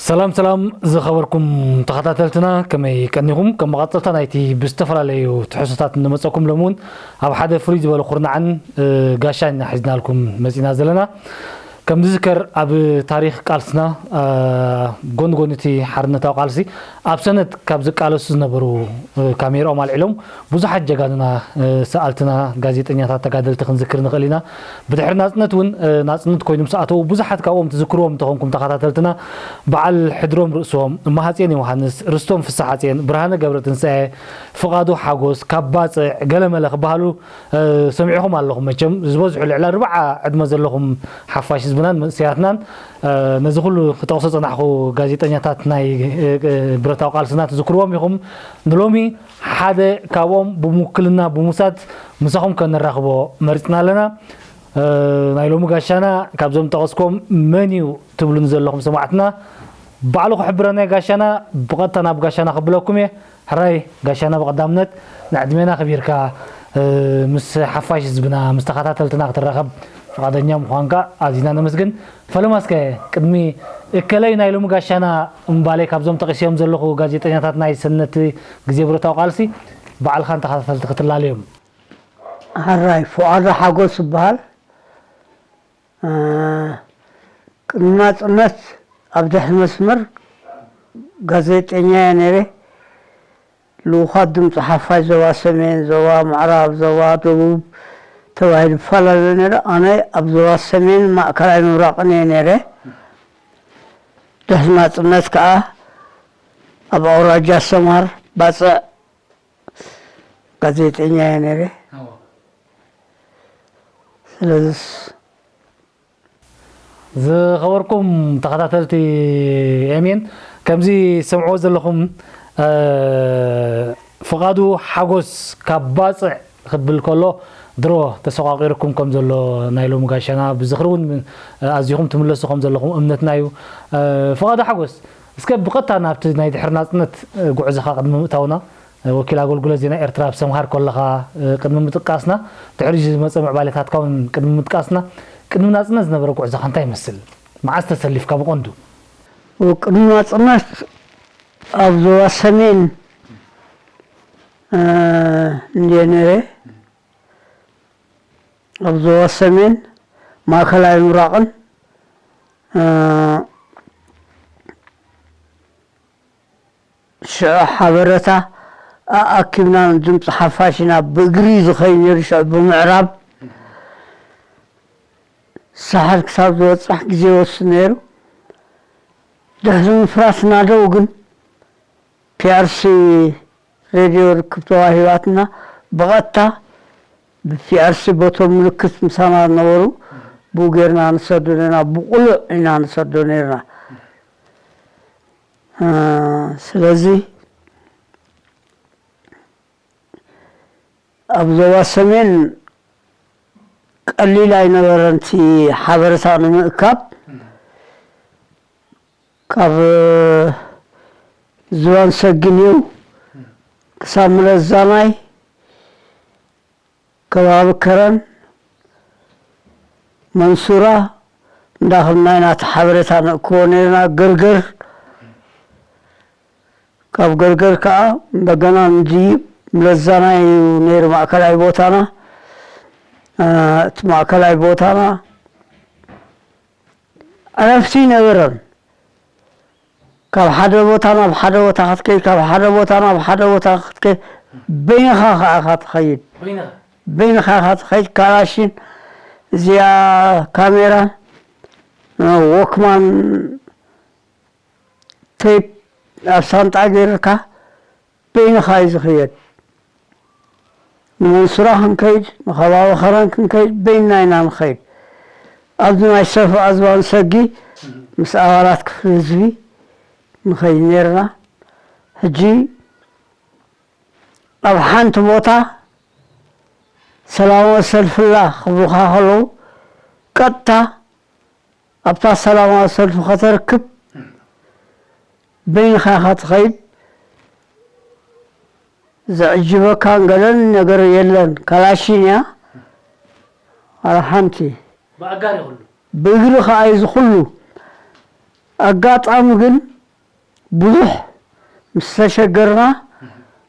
ሰላም ሰላም ዝኸበርኩም ተኸታተልትና፣ ከመይ ቀኒኹም? ከም መቐጸልታ ናይቲ ብዝተፈላለዩ ትሕዝቶታት እንመጸኩም ሎም እውን ኣብ ሓደ ፍሉይ ዝበለ ኩርናዕን፣ እ፣ ጋሻን ኢና ሒዝናልኩም መጺና ዘለና። ከም ዝዝከር ኣብ ታሪኽ ቃልስና፣ እ፣ ጎኒ ጎኒ እቲ ሓርነታዊ ቃልሲ ኣብ ሰነድ ካብ ዝቃለሱ ዝነበሩ፣ እ፣ ካሜርኦም ኣልዒሎም ብዙሓት ጀጋኑና፣ እ፣ ሰኣልትና፣ ጋዜጠኛታት፣ ተጋደልቲ ክንዝክር ንኽእል ኢና። ብድሕሪ ናጽነት እውን፣ እ፣ ናጽነት ኮይኑ ምስ ኣተዉ ብዙሓት ካብኦም ትዝክርዎም እንተኾንኩም ተኸታተልትና፣ በዓል ሕድሮም ርእሶም፣ እመሃጽዮን ዮሃንስ፣ ርስቶም ፍስሓጽዮን፣ ብርሃነ ገብረትንሳኤ፣ ፍቓዱ ሓጎስ፣ ካብ ባጽዕ፣ ገለመለ ክበሃሉ፣ እ፣ ሰሚዕኹም ኣለኹም። መቸም ዝበዝሑ ልዕሊ ኣርብዓ ዕድመ ዘለኹም ሓፋሽ ህዝብናን መንእሰያትናን፣ እ፣ ነዚ ኩሉ ክጠቕሶ ጸናሕኩ ጋዜጠኛታት ናይ፣ እ፣ እ፣ ብረታዊ ቃልስና ትዝክርዎም ኢኹም። ንሎሚ ሓደ ካብኦም ብምውክልና ብምውሳድ ምሳኹም ከነራኽቦ መሪጽና ኣለና። እ፣ ናይ ሎሚ ጋሻና ካብዞም ጠቐስኮም መን እዩ ትብሉኒ ዘለኹም ሰማዕትና፣ ባዕሉ ክሕብረና እዩ ጋሻና። ብቐጥታ ናብ ጋሻና ክብለኩም እየ። ሕራይ ጋሻና፣ ብቐዳምነት ንዕድሜና ኣኽቢርካ፣ እ፣ ምስ ሓፋሽ ህዝብና፣ ምስ ተኸታተልትና ክትራኸብ ፍቓደኛ ምዃንካ ኣዚና ነመስግን። ፈለማ እስከ ቅድሚ እከለይ ናይ ሎሚ ጋሻና እምባለይ ካብዞም ጠቒሰዮም ዘለኹ ጋዜጠኛታት ናይ ሰነቲ ግዜ ብረታዊ ቃልሲ ባዕልኻን ተኸታተልቲ ክትላለዮም። ሕራይ ፍቓዱ ሓጎስ እበሃል። እ፣ ቅድሚ ናጽነት ኣብ ድሕሪ መስመር ጋዜጠኛ እየ ነይረ። ልኡኻት ድምፂ ሓፋሽ ዞባ ሰሜን፣ ዞባ ምዕራብ፣ ዞባ ደቡብ ተባሂሉ ይፈላለ ነይሩ። ኣነ ኣብ ዞባ ሰሜን ማእከላይ ምብራቕን እየ ነይረ። ድሕሪ ናጽነት ከኣ ኣብ ኣውራጃ ሰምሃር ባጽዕ ጋዜጠኛ እየ ነይረ። ስለዚስ ዝኸበርኩም ተኸታተልቲ ኤሜን፣ ከምዚ ሰምዕዎ ዘለኹም፣ እ፣ ፍቓዱ ሓጎስ ካብ ባጽዕ ክብል ከሎ ድሮ ተሰቋቂርኩም ከም ዘሎ ናይ ሎሚ ጋሻና ብዝኽሪ እውን፣ እ፣ ኣዚኹም ትምለሱ ከም ዘለኹም እምነትና እዩ። እ፣ ፍቓዱ ሓጎስ፣ እስከ ብቐጥታ ናብቲ ናይ ድሕሪ ናጽነት፣ እ፣ ጉዕዞኻ ቅድሚ ምእታውና፣ ወኪል ኣገልግሎት ዜና ኤርትራ ኣብ ሰምሃር ከለኻ፣ እ፣ ቅድሚ ምጥቃስና፣ ድሕሪ ዝመጸ ምዕባሌታትካ እውን ቅድሚ ምጥቃስና፣ ቅድሚ ናጽነት ዝነበረ ጉዕዞኻ እንታይ ይመስል? መዓስ ተሰሊፍካ ብቐንዱ? ቅድሚ ናጽነት ኣብ ዞባ ሰሜን፣ እ፣ እንድየ ነይረ። ኣብ ዞባ ሰሜን፣ ማእከላይ ምብራቕን፣ እ፣ ሽዑ ሓበረታ ኣኣኪብና ድምፂ ሓፋሽ ኢና ብእግሪ ዝኸይድ ነይሩ። ሽዑ ብምዕራብ ሳሕል ክሳብ ዝበፅሕ ግዜ ይወስድ ነይሩ። ድሕሪ ምፍራስ ናደው ግን ፒኣርሲ ሬድዮ ርክብ ተዋሂባትና ብቐጥታ ብፒኣርሲ በቶም ምልክት ምሳና ዝነበሩ ብኡ ጌርና ንሰዶ ነርና። ብቑሉዕ ኢና ንሰዶ ነርና። ስለዚ ኣብ ዞባ ሰሜን ቀሊል ኣይነበረን እቲ ሓበሬታ ንምእካብ። ካብ ዝባን ሰጊ ኒው ክሳብ ምለዛናይ ከባቢ ከረን መንሱራ እንዳኸድና ኢና እቲ ሓበሬታ ነእክቦ ነይርና። ገርገር ካብ ገርገር ከዓ እንደገና ንድይብ ምለዛናይ እዩ ነይሩ ማእከላይ ቦታና። እቲ ማእከላይ ቦታና ዕረፍቲ ኣይነበረን። ካብ ሓደ ቦታ ናብ ሓደ ቦታ ክትከይድ፣ ካብ ሓደ ቦታ ናብ ሓደ ቦታ ክትከይድ፣ በይንኻ ከዓ ኢኻ ትኸይድ። በይንኻ ኢኻ ትኸይድ። ካላሽን እዚኣ ካሜራ፣ ዎክማን ቴፕ ኣብ ሳንጣ ገይርካ በይንኻ እዩ ዝኽየድ። ንመንሱራ ክንከይድ፣ ንኸባቢ ኸረን ክንከይድ በይንና ኢና ንኸይድ። ኣብዚ ናይ ሰፈ ኣዝባን ሰጊ ምስ ኣባላት ክፍሊ ህዝቢ ንኸይድ ነይርና። ሕጂ ኣብ ሓንቲ ቦታ ሰላማዊ ሰልፍላ ክብሉኻ ከለዉ ቀጥታ ኣብታ ሰላማዊ ሰልፊ ከተርክብ በይንኻ ኢኻ ትኸይድ። ዘዕጅበካን ገለን ነገር የለን። ካላሽን እያ ዋላ ሓንቲ። ብኣጋር እዩ ኩሉ። ብእግሪ ኸዓ እዩ እዚ ኩሉ። ኣጋጣሚ ግን ብዙሕ ምስ ተሸገርና፣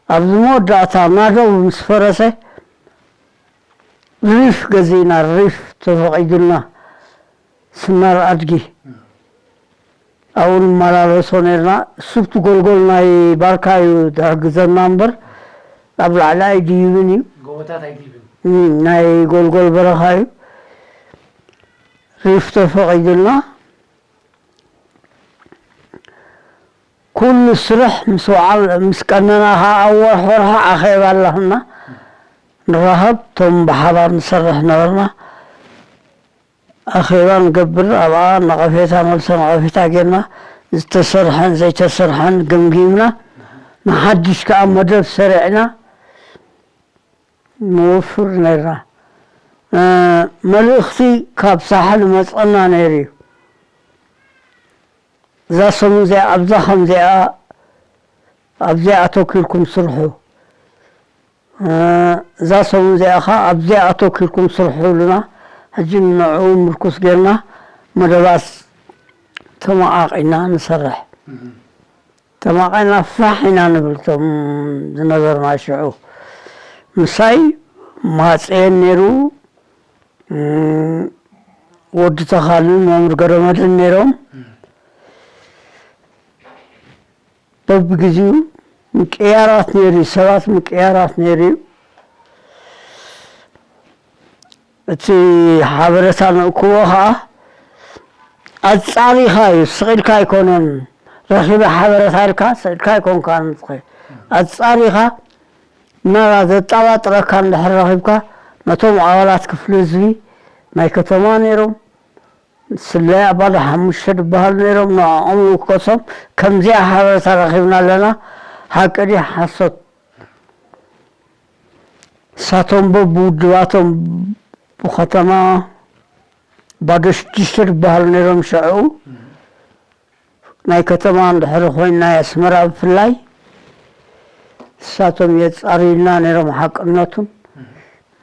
ኣብዚ መወዳእታ ናደው ምስ ፈረሰ፣ ሪፍ ገዚእና፣ ሪፍ ተፈቒዱልና፣ ስናር ኣድጊ። ኣብኡ ንመላለሶ ነርና። እሱ እቲ ጎልጎል ናይ ባርካ እዩ ዝሕግዘና እምበር፣ ኣብ ላዕሊ ኣይድይብን እዩ። ጎቦታት ኣይድይብን። እም፣ ናይ ጎልጎል በረኻ እዩ። ሪፍ ተፈቒዱልና፣ ኩሉ ስራሕ ምስ ወዓል-፣ ምስ ቀነና ኸዓ ኣብ ወርሒ ወርሒ ኣኼባ ኣለና። ንራኸብ፣ እቶም ብሓባር ንሰርሕ ነበርና። ኣኼባ ንገብር፣ ኣብኣ ነቐፌታ፣ መልሰ ነቐፌታ ጌርና፣ ዝተሰርሐን ዘይተሰርሐን ገምጊምና፣ ንሓድሽ ከኣ መደብ ሰሪዕና ንወፍር ነርና። እ፣ መልእኽቲ ካብ ሳሕል መጸና ነይሩ እዩ። እዛ ሰሙን እዚኣ ኣብዛ ከምዚኣ፣ ኣብዚኣ ኣተኲርኩም ስርሑ። እ፣ እዛ ሰሙን እዚኣ ኸኣ ኣብዚኣ ኣተኲርኩም ስርሑ ኢሉና። ሕጂ ንዕኡ ምርኩስ ጌርና መደባት ተመቓቒልና ንሰርሕ። ተመቓቒልና ፋሕ ኢና ንብል እቶም ዝነበርና ሽዑ። ምሳይ ማጽየን ነይሩ፣ እ፣ ወዲ ተኻልን መምህር ገረመድን ነይሮም። በብግዜኡ ምቅያራት ነይሩ እዩ፣ ሰባት ምቅያራት ነይሩ እዩ። እቲ ሓበሬታ ንእክቦ ኸዓ ኣጻሪኻ እዩ፣ ስቕ ኢልካ ኣይኮነን። ረኺበ ሓበሬታ ኢልካ ስቕ ኢልካ ኣይኮንካን ትኸ-፣ ኣጻሪኻ እና ዘጠራጥረካ እንድሕር ረኺብካ፣ ነቶም ኣባላት ክፍሊ ህዝቢ ናይ ከተማ ነይሮም፣ ስለያ ባዶ ሓሙሽተ ዝበሃሉ ነይሮም፣ ንዕኦም ንውከሶም። ከምዚኣ ሓበሬታ ረኺብና ኣለና፣ ሓቂ ድዩ ሓሶት? ንሳቶም በብውድባቶም ብኸተማ ባዶ ሽዱሽተ ዝበሃሉ ነይሮም ሽዑ። ናይ ከተማ እንድሕሪ ኮይና፣ ናይ ኣስመራ ብፍላይ፣ ንሳቶም የጻርዩልና ነይሮም ሓቅነቱን፣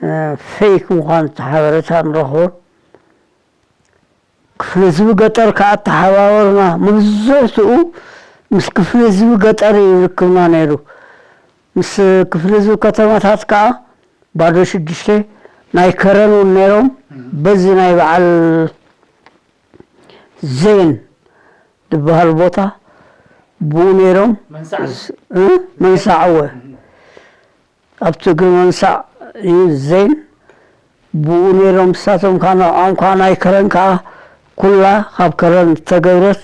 እ፣ ፌክ ምዃኑ እቲ ሓበሬታ ንረኽቦ። ክፍለ ህዝቢ ገጠር ከኣ ኣተሓባበሩና። መብዛሕትኡ ምስ ክፍለ ህዝቢ ገጠር እዩ ርክብና ነይሩ። ምስ ክፍለ ህዝቢ ከተማታት ከኣ ባዶ ሽዱሽተ ናይ ከረን እውን ነይሮም። በዚ ናይ በዓል ዜን ዝበሃል ቦታ ብኡ ነይሮም። መንሳዕ። እ? መንሳዕ እወ። ኣብቲ እግሪ መንሳዕ እዩ ዜን ብኡ ነይሮም። ንሳቶም ከዓ ንዕኦም ከዓ ናይ ከረን ከዓ ኩላ ካብ ከረን ዝተገብረት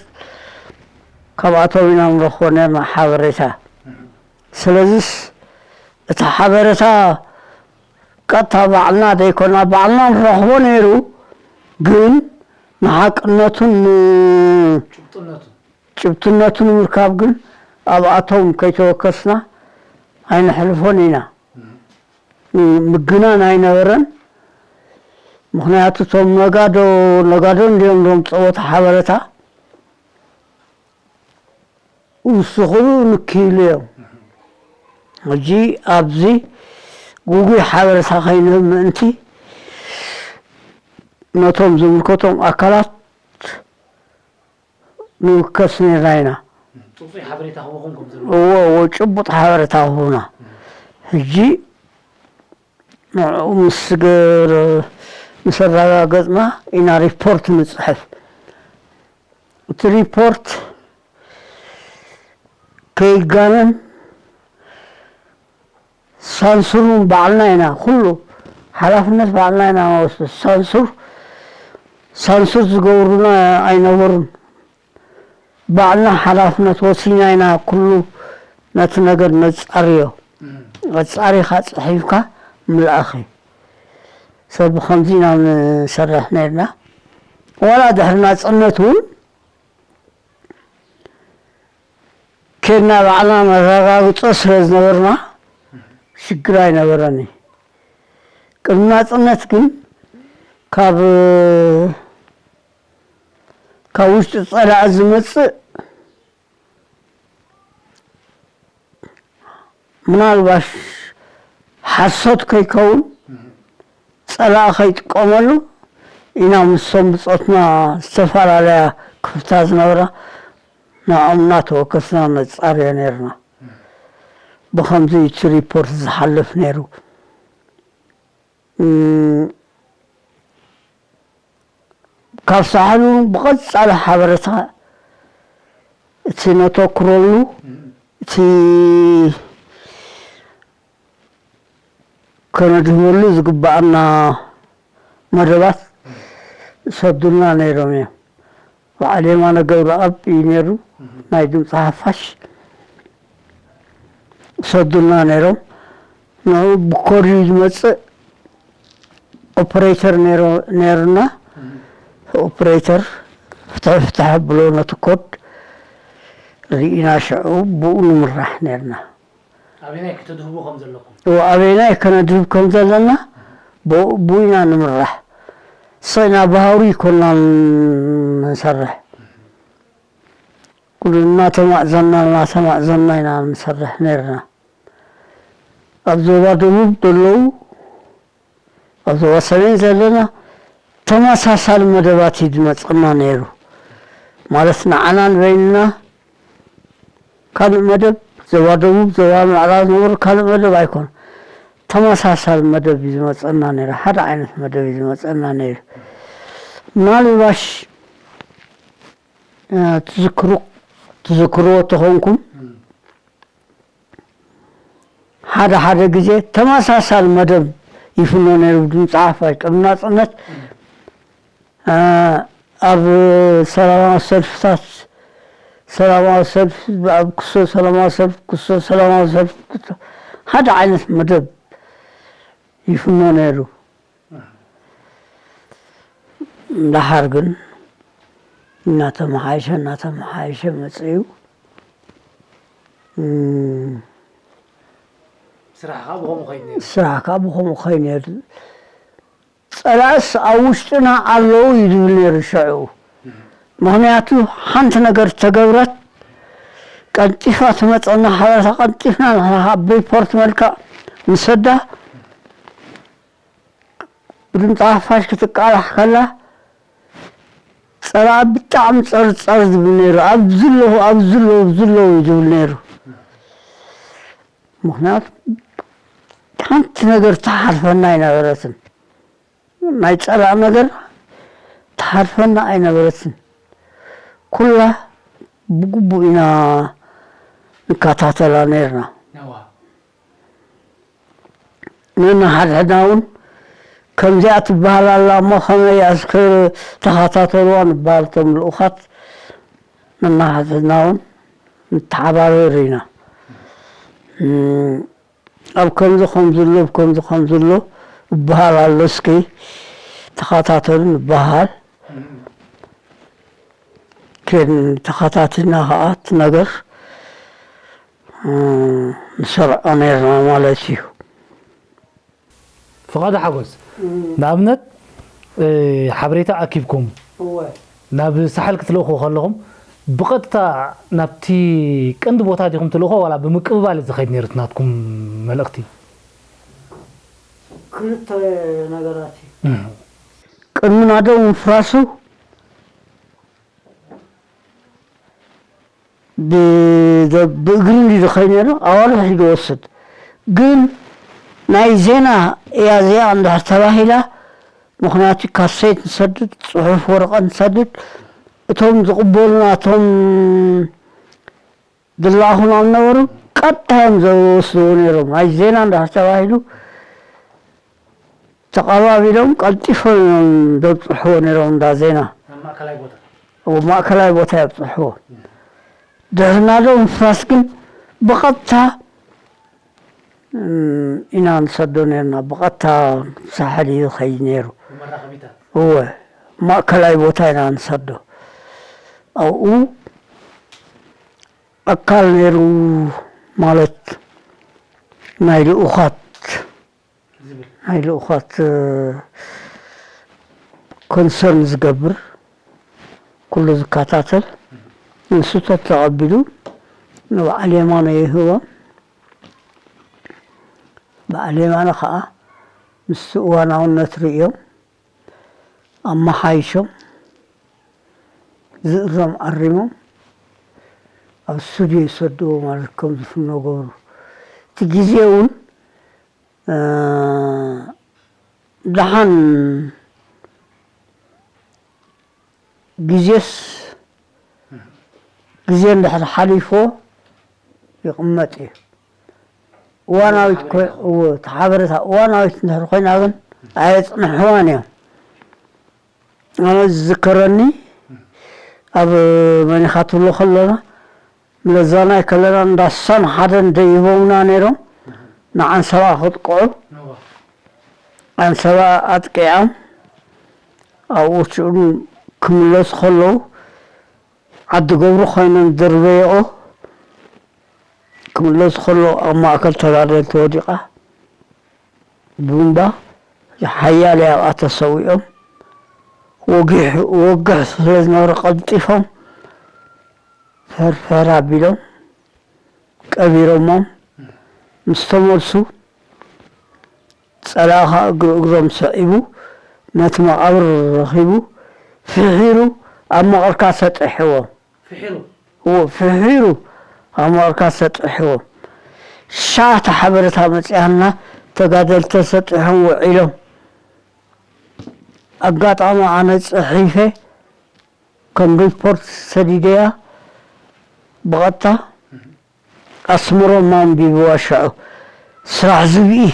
ካብኣቶም ኢና ንረኽቦ ነርና ሓበሬታ። ስለዚስ እቲ ሓበሬታ ቀጥታ ባዕልና ዘይኮና፣ ባዕልና ንረኽቦ ነይሩ፣ ግን ንሓቅነቱን ን- ጭብጥነቱ። ጭብጥነቱ ንምርካብ ግን ኣብኣቶም ከይተወከስና ኣይነሕልፎን ኢና። ም-፣ ምግናን ኣይነበረን። ምኽንያቱ እቶም ነጋዶ፣ ነጋዶ እንዲኦም ዶም ጸወታ ሓበሬታ ውስኽሉ ንክይሉ እዮም። ሕጂ ኣብዚ ጉጉይ ሓበሬታ ከይንህብ ምእንቲ ነቶም ዝምልከቶም ኣካላት ንውከስ ነርና ኢና። ጽጹይ ሓበሬታ ክህቡኹም ከም ዘለዎ። እዎ፣ እዎ፣ ጭቡጥ ሓበሬታ ክህቡና። ሕጂ ንዕኡ ምስ ገር-፣ ምስ ኣረጋገጽና ኢና ሪፖርት ንጽሕፍ። እቲ ሪፖርት ከይጋነን ሳንሱር እውን ባዕልና ኢና፣ ኩሉ ሓላፍነት ባዕልና ኢና ንወስድ። ሳንሱር፣ ሳንሱር ዝገብሩና ኣይነበሩን። ባዕልና ሓላፍነት ወሲና ኢና ኩሉ ነቲ ነገር ነጻርዮ። እም። ኣጻሪኻ ጽሒፍካ ምልኣኽ እዩ። ሰብ ብኸምዚ ኢና ንሰርሕ ነርና። ዋላ ድሕሪ ናጽነት እውን ኬድና ባዕልና ነረጋግጾ ስለ ዝነበርና ሽግር ኣይነበረን እዩ። ቅድሚ ናጽነት ግን ካብ፣ ካብ ውሽጢ ጸላኢ ዝመጽእ ምናልባሽ ሓሶት ከይከውን ጸላኢ ከይጥቀመሉ ኢና ምስቶም ብጾትና ዝተፈላለያ ክፍታ ዝነበራ ንዕኦም እናተወከስና ነጻርዮ ነይርና። ብኸምዚ እቲ ሪፖርት ዝሓልፍ ነይሩ። እም፣ ካብ ሳሕሉ ብቐጻሊ ሓበሬታ እቲ ነተኩረሉ፣ እቲ ከነድህበሉ ዝግብኣና መደባት ይሰዱልና ነይሮም እዮም። በዓል የማነ ገብረኣብ እዩ ነይሩ፣ ናይ ድምፂ ሓፋሽ ይሰዱልና ነይሮም። ንዕኡ ብኮድ እዩ ዝመፅእ። ኦፕሬተር ነይሩ-፣ ነይሩና። ኦፕሬተር ፍትሕ ፍትሕ ብሎ ነቲ ኮድ ርኢና ሽዑ ብኡ ንምራሕ ነይርና። ኣበየናይ ክትድህቡ ከም ዘለኩም? እዎ፣ ኣበየናይ ከነድህብ ከም ዘለና ብኡ፣ ብኡ ኢና ንምራሕ። ስቕ ኢና ብሃውሪ ኣይኮንናን ንሰርሕ። ኩሉ እናተማእዘና፣ እናተማእዘና ኢና ንሰርሕ ነይርና። ኣብ ዞባ ደቡብ ዘለዉ፣ ኣብ ዞባ ሰሜን ዘለና ተመሳሳሊ መደባት እዩ ዝመጽእና ነይሩ። ማለት ንዓና ንበይንና ካልእ መደብ፣ ዞባ ደቡብ፣ ዞባ ምዕራብ ዝነበሩ ካልእ መደብ ኣይኮነ። ተመሳሳሊ መደብ እዩ ዝመጽእና ነይሩ። ሓደ ዓይነት መደብ እዩ ዝመጽእና ነይሩ። ምናልባሽ፣ እ፣ ትዝክሩ፣ ትዝክርዎ ተኾንኩም፣ ሓደ ሓደ ግዜ ተመሳሳሊ መደብ ይፍኖ ነይሩ። ድምፂ ሓፋሽ ቅድሚ ናፅነት፣ እ፣ ኣብ ሰላማዊ ሰልፍታት፣ ሰላማዊ ሰልፊ፣ ኣብ ክሶ ሰላማዊ ሰልፊ፣ ክሶ ሰላማዊ ሰልፊ፣ ክሶ፣ ሓደ ዓይነት መደብ ይፍኖ ነይሩ። ደሓር ግን እናተመሓየሸ፣ እናተመሓየሸ መፅኡ። እም፣ ስራሕ ከዓ ብኸምኡ ኸይዱ ነይሩ። ስራሕ ከዓ ብኸምኡ ኸይዱ ነይሩ። ፀላእስ ኣብ ውሽጥና ኣለዉ እዩ ዝብል ነይሩ ሽዑ። ምኽንያቱ ሓንቲ ነገር ተገብረት ቀልጢፋ ትመፀና ሓበሬታ ቀልጢፍና ንሕና ኣብ ሪፖርት መልክዕ ንሰዳ። ብድምፂ ሓፋሽ ክትቃላሕ ከላ ፀላኢ ብጣዕሚ ፀርፀር ዝብል ነይሩ። ኣብዚ ኣለኹ፣ ኣብዚ ኣለኹ፣ ኣብዚ ኣለኹ እዩ ዝብል ነይሩ። ምኽንያቱ ሓንቲ ነገር ትሓልፈና ኣይነበረትን። ናይ ፀላኢ ነገር ትሓልፈና ኣይነበረትን። ኩላ ብግቡእ ኢና ንከታተላ ነይርና። እዋ። ነንሓድሕድና እውን ከምዚኣ ትበሃል ኣላ እሞ ከመይ እያ እስከ ተኸታተልዋ ንበሃል። እቶም ልኡኻት ነንሓድሕድና እውን ንተሓባበር ኢና። እም፣ ኣብ ከምዚ ከምዚ ኣሎ፣ ኣብ ከምዚ ከምዚ ኣሎ ይበሃል ኣሎ፣ እስኪ ተኸታተሉ ንበሃል። ከይድና ተኸታቲልና ኸዓ እቲ ነገር፣ እ፣ ንሰርዖ ነይርና ማለት እዩ። ፍቓዱ ሓጎስ፣ እም። ንኣብነት፣ እ፣ ሓበሬታ ኣኪብኩም እወ። ናብ ሳሕል ክትልእኹ ከለኹም፣ ብቐጥታ ናብቲ ቀንዲ ቦታ ዲኹም ትልእኹ፣ ዋላ ብምቅብባል እዩ ዝኸይድ ነይሩ እቲ ናትኩም መልእኽቲ? ክልተ ነገራት እዩ። እም። ቅድሚ ናደው ምፍራሱ ብ-፣ ብእግሪ እንዲ ዝኸይድ ነይሩ፣ ኣዋርሕ እዩ ዝወስድ። ግን ናይ ዜና እያ እዚኣ እንድሕር ተባሂላ፣ ምኽንያቱ ካሴት ንሰድድ፣ ጽሑፍ ወረቐት ንሰድድ፣ እቶም ዝቕበሉና፣ እቶም ዝለኣኹና ዝነበሩ ቀጥታ እዮም ዝወስድዎ ነይሮም። ናይ ዜና እንድሕር ተባሂሉ ተቐባቢሎም ቀልጢፎም እዮም ዘብጽሕዎ ነይሮም እንዳ ዜና። ኣብ ማእከላይ ቦታ? ኣብ ማእከላይ ቦታ የብጽሕዎ። ድሕሪ ናደው ምፍራስ ግን ብቐጥታ፣ እም፣ ኢና ንሰዶ ነይርና። ብቐጥታ ሳሕል እዩ ዝኸይድ ነይሩ። ብመራኸቢታት? እወ፣ ማእከላይ ቦታ ኢና ንሰዶ። ኣብኡ ኣካል ነይሩ ማለት ናይ ልኡኻት ዝብል። ናይ ልኡኻት፣ እ፣ ኮንሰርን ዝገብር፣ ኩሉ ዝከታተል፣ ንሱ ተተቐቢሉ ንበዓል የማነ ይህቦም። በዓል የማነ ኸዓ ምስቲ እዋናውነት ርእዮም፣ ኣመሓይሾም፣ ዝእረም ኣሪሞም፣ ኣብ ስቱድዮ ይሰድዎ ማለት ከም ዝፍኖ ገብሩ። እቲ ግዜ እውን፣ እ፣ ደሓን ግዜስ፣ ግዜ እንድሕር ሓሊፎ ይቕመጥ እዩ። እዋናዊት ኮ-፣ እወ፣ እቲ ሓበሬታ እዋናዊት እንድሕር ኮይና ግን ኣየጽንሕዋን እዮም። ኣነ ዝዝከረኒ ኣብ መኒኻ ትብሎ ከለና ለዛናይ ከለና እንዳ ሳን ሓደን ደይቦምና ነይሮም። ንዓንሰባ ክጥቅዑ፣ ኣንሰባ ኣጥቂዖም ኣብኡ ሽኡን ክምለሱ ከለዉ ዓዲ ገብሩ ኮይኖም ደርበይኦ ክምለሱ ከለዉ ኣብ ማእከል ተጋደልቲ ወዲቓ ቡምባ ሓያለ ኣብኣ ተሰዊኦም ወጊሕ፣ ወግሕ ስለ ዝነበረ ቀልጢፎም ፈርፈር ኣቢሎም ቀቢሮሞም ምስ ተመልሱ፣ ጸላኢ ኸኣ እግሪ እግሮም ሰዒቡ ነቲ መቓብር ረኺቡ ፍሒሩ ኣብ መቐርካ ሰጢሕዎም። ፍሒሩ? እዎ፣ ፍሒሩ ኣብ መቐርካ ሰጢሕዎም። ሻዕ እታ ሓበሬታ መጺኣና፣ ተጋደልቲ ተሰጢሖም ውዒሎም። ኣጋጣሚ ኣነ ጽሒፈ ከም ሪፖርት ሰዲደያ ብቐጥታ ኣስመሮም ኣንቢብዋ ሽዑ። ስራሕ ዝብኢ።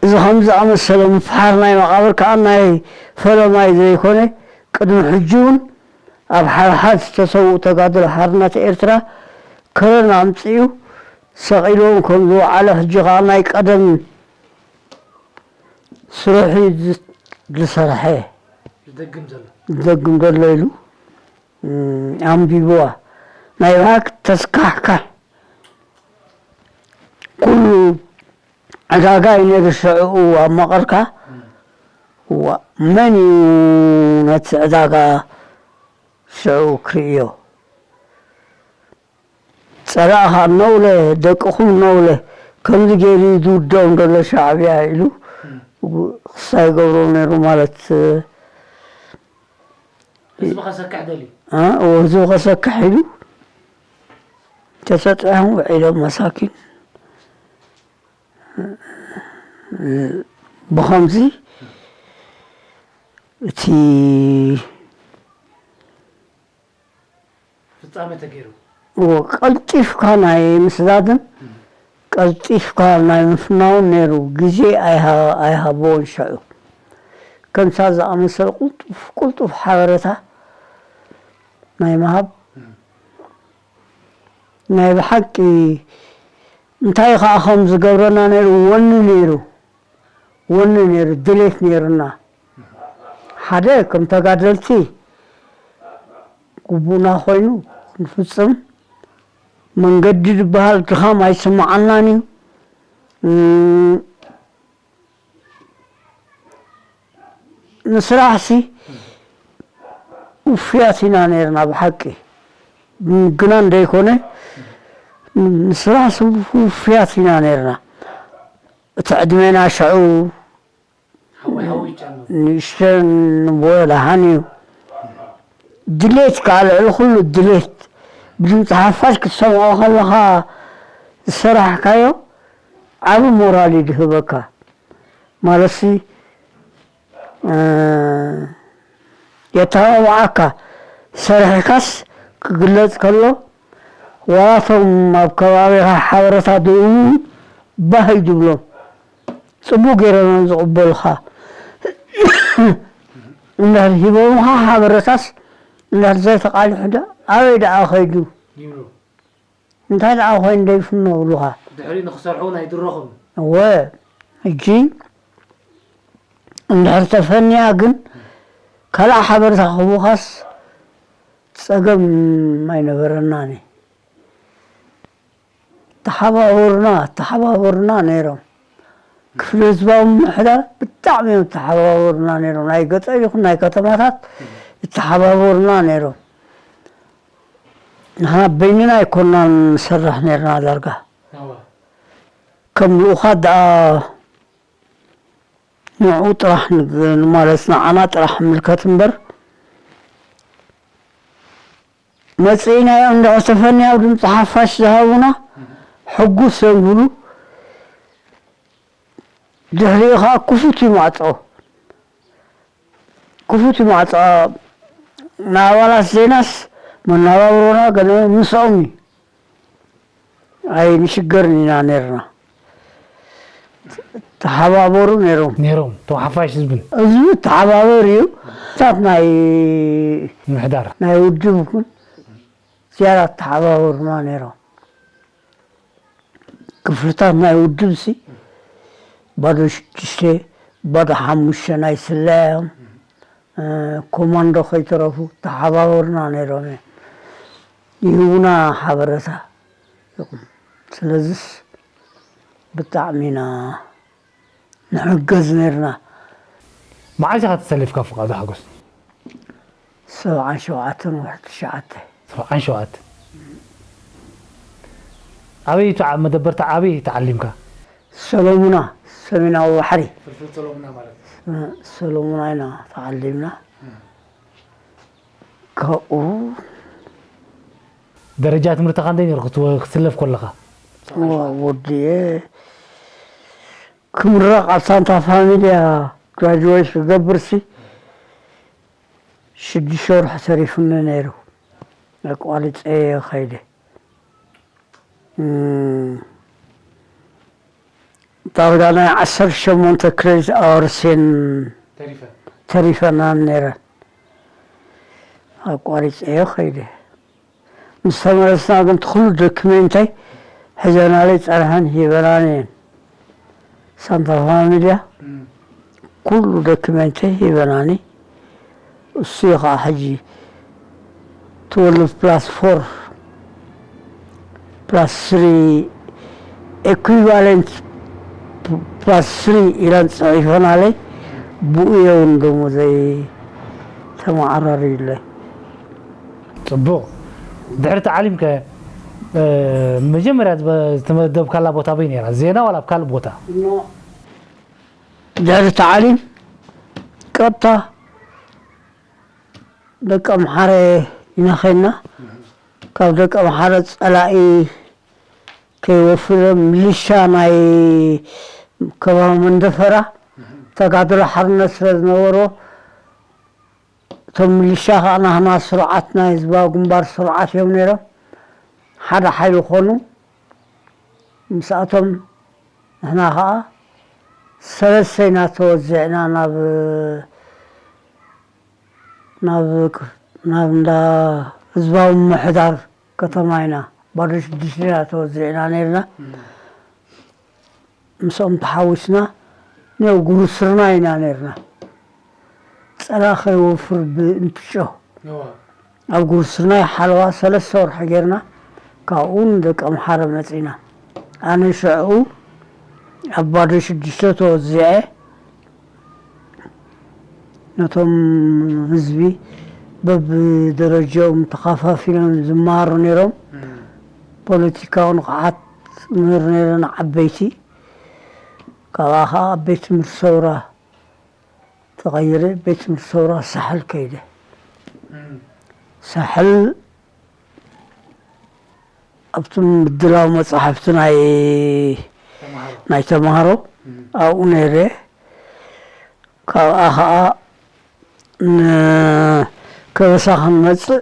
እዚ ከም ዝኣመሰለ ምፍሓር ናይ መቓብር ከኣ ናይ ፈለማይ ዘይኮነ፣ ቅድሚ ሕጂ እውን ኣብ ሓድሓድ ዝተሰውኡ ተጋደሎ ሓርነት ኤርትራ ከረን ኣምጺኡ ሰቒልዎም ከም ዝወዓለ፣ ሕጂ ከኣ ናይ ቀደም ስርሑ ዝ-፣ ዝሰርሐ ዝደግም ዘሎ። ዝደግም ዘሎ ኢሉ፣ እም፣ ኣንቢብዋ። ናይ ብሓቂ ተስካሕካሕ። ኩሉ ዕዳጋ እዩ ነይሩ ሽዑ ኣብ መቐርካ። እዋ፣ መን እዩ ነቲ ዕዳጋ ሽዑ ክርእዮ? ጸላእኻ ነውለ፣ ደቅኹም ነውለ፣ ከምዚ ገይሩ እዩ ዝውድኦም ዘሎ ሻዕብያ ኢሉ ክሳይ ገብሮም ነይሩ ማለት፣ ህዝቢ ከሰክሕ ደልዩ። እ፣ ህዝቢ ከሰክሕ ኢሉ ተሰጢሖም ውዒሎም መሳኪን። ብኸምዚ እቲ ፍጻመ ተገይሩ። እዎ፣ ቀልጢፍካ ናይ ምስዳድን ቀልጢፍካ ናይ ምፍናውን ነይሩ። ግዜ ኣይሃ-፣ ኣይሃብዎን ሽዑ። ከምሳ ዝኣመሰለ ቁልጡፍ፣ ቁልጡፍ ሓበሬታ ናይ ምሃብ ናይ ብሓቂ እንታይ ከኣ ከም ዝገብረና ነይሩ፣ ወኒ ነይሩ። ወኒ ነይሩ፣ ድሌት ነይሩና። ሓደ ከም ተጋደልቲ ግቡእና ኮይኑ ክንፍጽም፣ መንገዲ ዝበሃል ድኻም ኣይስምዓናን እዩ። እም፣ ንስራሕሲ ውፍያት ኢና ነይርና ብሓቂ። ግና እንደይኮነ ንስራሕሲ ውፍያት ኢና ነይርና። እቲ ዕድሜና ሽዑ ሓዊ ሓዊ ይጨኑ። ንእሽተን ንቦ ደሓን እዩ። ድሌት ከዓ ልዕሊ ኩሉ ድሌት ብድምፂ ሓፋሽ ክትሰምዖ ከለኻ ዝሰራሕካዮ ዓቢ ሞራል እዩ ዝህበካ። ማለትሲ፣ እ፣ የተባብዓካ። ሰሪሕካስ ክግለጽ ከሎ፣ ዋላ እቶም ኣብ ከባቢኻ ሓበሬታ ዝህቡ ባህ እዩ ዝብሎም። ጽቡቕ ገይሮም እዮም ዝቕበሉኻ። እንድሕር ሂቦምኻ ሓበሬታስ፣ እንድሕር ዘይተቓሊሑ ዶ ኣበይ ደኣ ኸይዱ? ይብሉ። እንታይ ደኣ ኮይኑ ደይፍኖ ይብሉኻ። ድሕሪ ንኽሰርሑ ናይ ድረኹም። እወ፣ ሕጂ እንድሕር ተፈንያ ግን ካልእ ሓበሬታ ክህቡኻስ ጸገም ኣይነበረናን። ተሓባበሩና፣ ተሓባበሩና ነይሮም። ክፍሊ ህዝባዊ ምምሕዳር ብጣዕሚ እዮም ተሓባበሩና ነይሮም። ናይ ገጠር ይኹን ናይ ከተማታት ይተሓባበሩና ነይሮም። ንሕና በይንና ኣይኮናን ንሰርሕ ነይርና ዳርጋ። እወ። ከም ልኡኻት ደኣ ንዕኡ ጥራሕ ንግ-፣ ማለት ንዓና ጥራሕ ንምልከት እምበር፣ መጺእናዮም እንድሕር ተፈንያው ድምፂ ሓፋሽ ዝሃቡና ሕጉስ እዮም ዝብሉ። ድሕሪኡ ከዓ ክፉት እዩ ማዕፆ። ክፉት እዩ ማዕፆ። ንኣባላት ዜናስ መነባብሮና ገለ ምስኦም እዩ። ኣይንሽገርን ኢና ነርና። ተሓባበሩ ነይሮም። ነይሮም። እቶም ሓፋሽ ህዝብን። ህዝቢ ተሓባበር እዩ። ታት ናይ ምሕዳር። ናይ ውድብ ይኹን ዝያዳ ተሓባበሩና ነይሮም። ክፍልታት ናይ ውድብ ሲ ባዶ ሽዱሽተ፣ ባዶ ሓሙሽተ ናይ ስለያ እዮም። እ፣ ኮማንዶ ከይተረፉ ተሓባበሩና ነይሮም እዮም። ይህቡና ሓበረታ። ስለዚስ ብጣዕሚ ኢና ንሕገዝ ነርና። መዓስ ኢኻ ተሰሊፍካ ፍቓዱ ሓጎስ? ሰብዓን ሸውዓተን ወርሒ ትሽዓተ። ሰብዓን ሸውዓተን። ኣበይ ቱ መደበርታ ኣበይ ተዓሊምካ? ሰሎሙና፣ ሰሜናዊ ባሕሪ። ፍልፍል ሰሎሙና ማለት። ሰሎሙና ኢና ተዓሊምና። ካብኡ ደረጃ ትምህርትኻ እንደይ ነይሩ ክትወ-፣ ክትስለፍ ከለኻ? ወዲኤ ክምረቕ ኣብ ሳንታ ፋሚልያ ግራጁዌት ክገብርሲ ሽዱሽተ ወርሒ ተሪፉኒ ነይሩ። ኣቋሪፀ ከይደ። እም፣ ዳርጋ ናይ ዓሰርተ ሸሞንተ ክሬዲት ኣወርስ እየን ተሪፈን። ተሪፈናን ነይረን። ኣቋሪፀዮ ከይደ። ምስ ተመለስና ግን እቲ ኩሉ ዶክሜንተይ ሒዘናለይ ፀንሐን ሂበናን እየን። ሳንታ ፋሚልያ እም። ኩሉ ዶክሜንተይ ሂበናኒ። እሱ እዩ ከዓ ሕጂ ትወልቭ ፕላስ ፎር ፕላስ ስሪ ኤኩቫለንት ፕላስ ስሪ ኢለን ጽሒፈናለይ። ብኡ የውን ደሞዘይ ተመዓራርዩለይ። ጽቡቕ። ድሕሪ ተዓሊምከ፣ እ፣ መጀመርያ ዝበ-፣ ዝተመደብካላ ቦታ ኣበይ ነይራ? ዜና ዋላ ኣብ ካልእ ቦታ? ኖ። ድሕሪ ተዓሊም ቀጥታ ደቂ ኣምሓረ ኢና ኸይድና። ካብ ደቂ ኣምሓረ ጸላኢ ከይወፍር ሚሊሻ ናይ ከባቢ መንደፈራ ተጋድሎ ሓርነት ስለ ዝነበሮ፣ እቶም ሚሊሻ ኸዓ ናህና ስሩዓት ናይ ህዝባዊ ግንባር ስሩዓት እዮም ነይሮም። ሓደ ሓይሊ ኾኑ። ምስኣቶም ንሕና ኸዓ ሰለስተ ኢና ተወዚዕና ናብ፣ ናብ፣ ናብ እንዳ ህዝባዊ ምምሕዳር ከተማ ኢና። ባዶ ሽዱሽተ ኢና ተወዚዕና ነይርና። እም። ምስኦም ተሓዊስና፣ ኔው ጉርስርና ኢና ነይርና። ጸላ ከይወፍር ብእንትጮ። እዋ። ኣብ ጉርስርናይ ሓለዋ ሰለስተ ወርሒ ጌርና፣ ካብኡ ንደቂ ኣምሓረ መጺና። ኣነ ሽዑ ኣብ ባዶ ሽዱሽተ ተወዚዐ፣ ነቶም ህዝቢ በብደረጃኦም ተኸፋፊሎም ዝመሃሩ ነይሮም። እም። ፖለቲካዊ ንቕሓት ምህር ነይረ ንዓበይቲ። ካብኣ ኸዓ ኣብ ቤት ትምህርቲ ሰውራ ተቐይረ። ቤት ትምህርቲ ሰውራ ሳሕል ከይደ። እም። ሳሕል ኣብቲ ምድላው መጻሕፍቲ ናይ፣ ተምሃሮ። ናይ ተምሃሮ እም። ኣብኡ ነይረ። ካብኣ ኸዓ ንከበሳ ክንመጽእ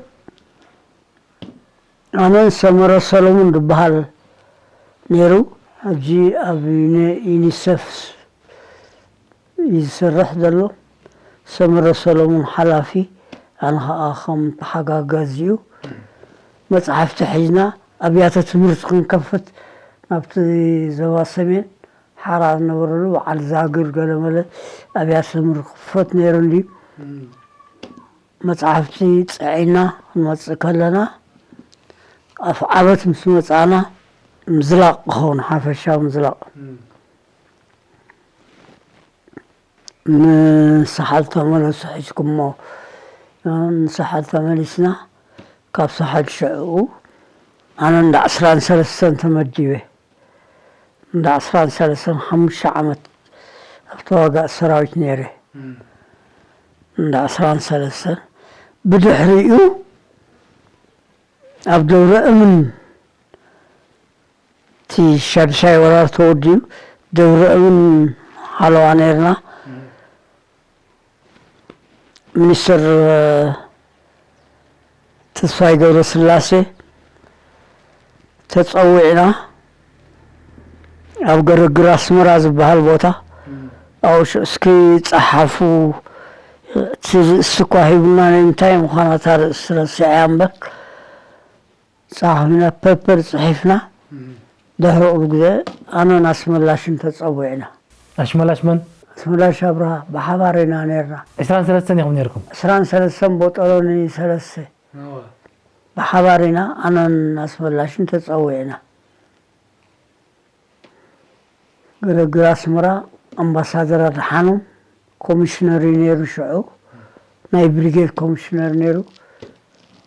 ኣነን ሰመረ ሰሎሙን ዝበሃል ነይሩ። ሕጂ ኣብ ዩኒ-፣ ዩኒሰፍ እዩ ዝሰርሕ ዘሎ። ሰመረ ሰሎሙን ሓላፊ፣ ኣነ ኸዓ ከም ተሓጋጋዚኡ መጽሓፍቲ ሒዝና ኣብያተ ትምህርቲ ክንከፍት ናብቲ ዞባ ሰሜን ሓራ ዝነበረሉ በዓል ዛግር ገለመለ ኣብያተ ትምህርቲ ክፈት ነይሩ እንድዩ። እም። መጽሓፍቲ ጽዒና ክንመጽእ ከለና፣ ኣፍ ዓበት ምስ መጻና፣ ምዝላቕ ክኸውን፣ ሓፈሻዊ ምዝላቕ። እም። ንሳሓል ተመለሱ ሒዝኩሞ። ንሳሓል ተመሊስና፣ ካብ ሳሓል ሽዕኡ፣ ኣነ እንዳ ዕስራን ሰለስተን ተመዲበ። እንዳ ዕስራን ሰለስተን ሓሙሽተ ዓመት ኣብ ተዋጋእ ሰራዊት ነይረ። እም። እንዳ ዕስራን ሰለስተን። ብድሕሪኡ ኣብ ደብረ እምን እቲ ሻድሻይ ወራር ተወዲኡ ደብረ እምን ሓለዋ ነርና። ሚኒስትር ተስፋይ ገብረስላሴ ተጸዊዕና ኣብ ገረግር ኣስመራ ዝበሃል ቦታ ኣብኡ ሽዑ እስኪ ጸሓፉ እቲ ርእሲ እኳ ሂቡና ናይ እንታይ ምዃና እታ ርእሲ ረሲዐያ እምበር ጸሓፊና ፐፐር ጽሒፍና ድሕሪ ቁሩብ ግዜ ኣነን ኣስመላሽን ተጸዊዕና። ኣሽመላሽ መን? ኣስመላሽ ኣብርሃ ብሓባር ኢና ነርና። ዕስራን ሰለስተን ኢኹም ነርኩም? ዕስራን ሰለስተን ቦጠሎኒ ሰለስተ ብሓባር ኢና ኣነን ኣስመላሽን ተጸዊዕና። ግርግር ኣስመራ ኣምባሳደር ኣድሓኖም ኮሚሽነር እዩ ነይሩ ሽዑ ናይ ብሪጌድ ኮሚሽነር ነይሩ።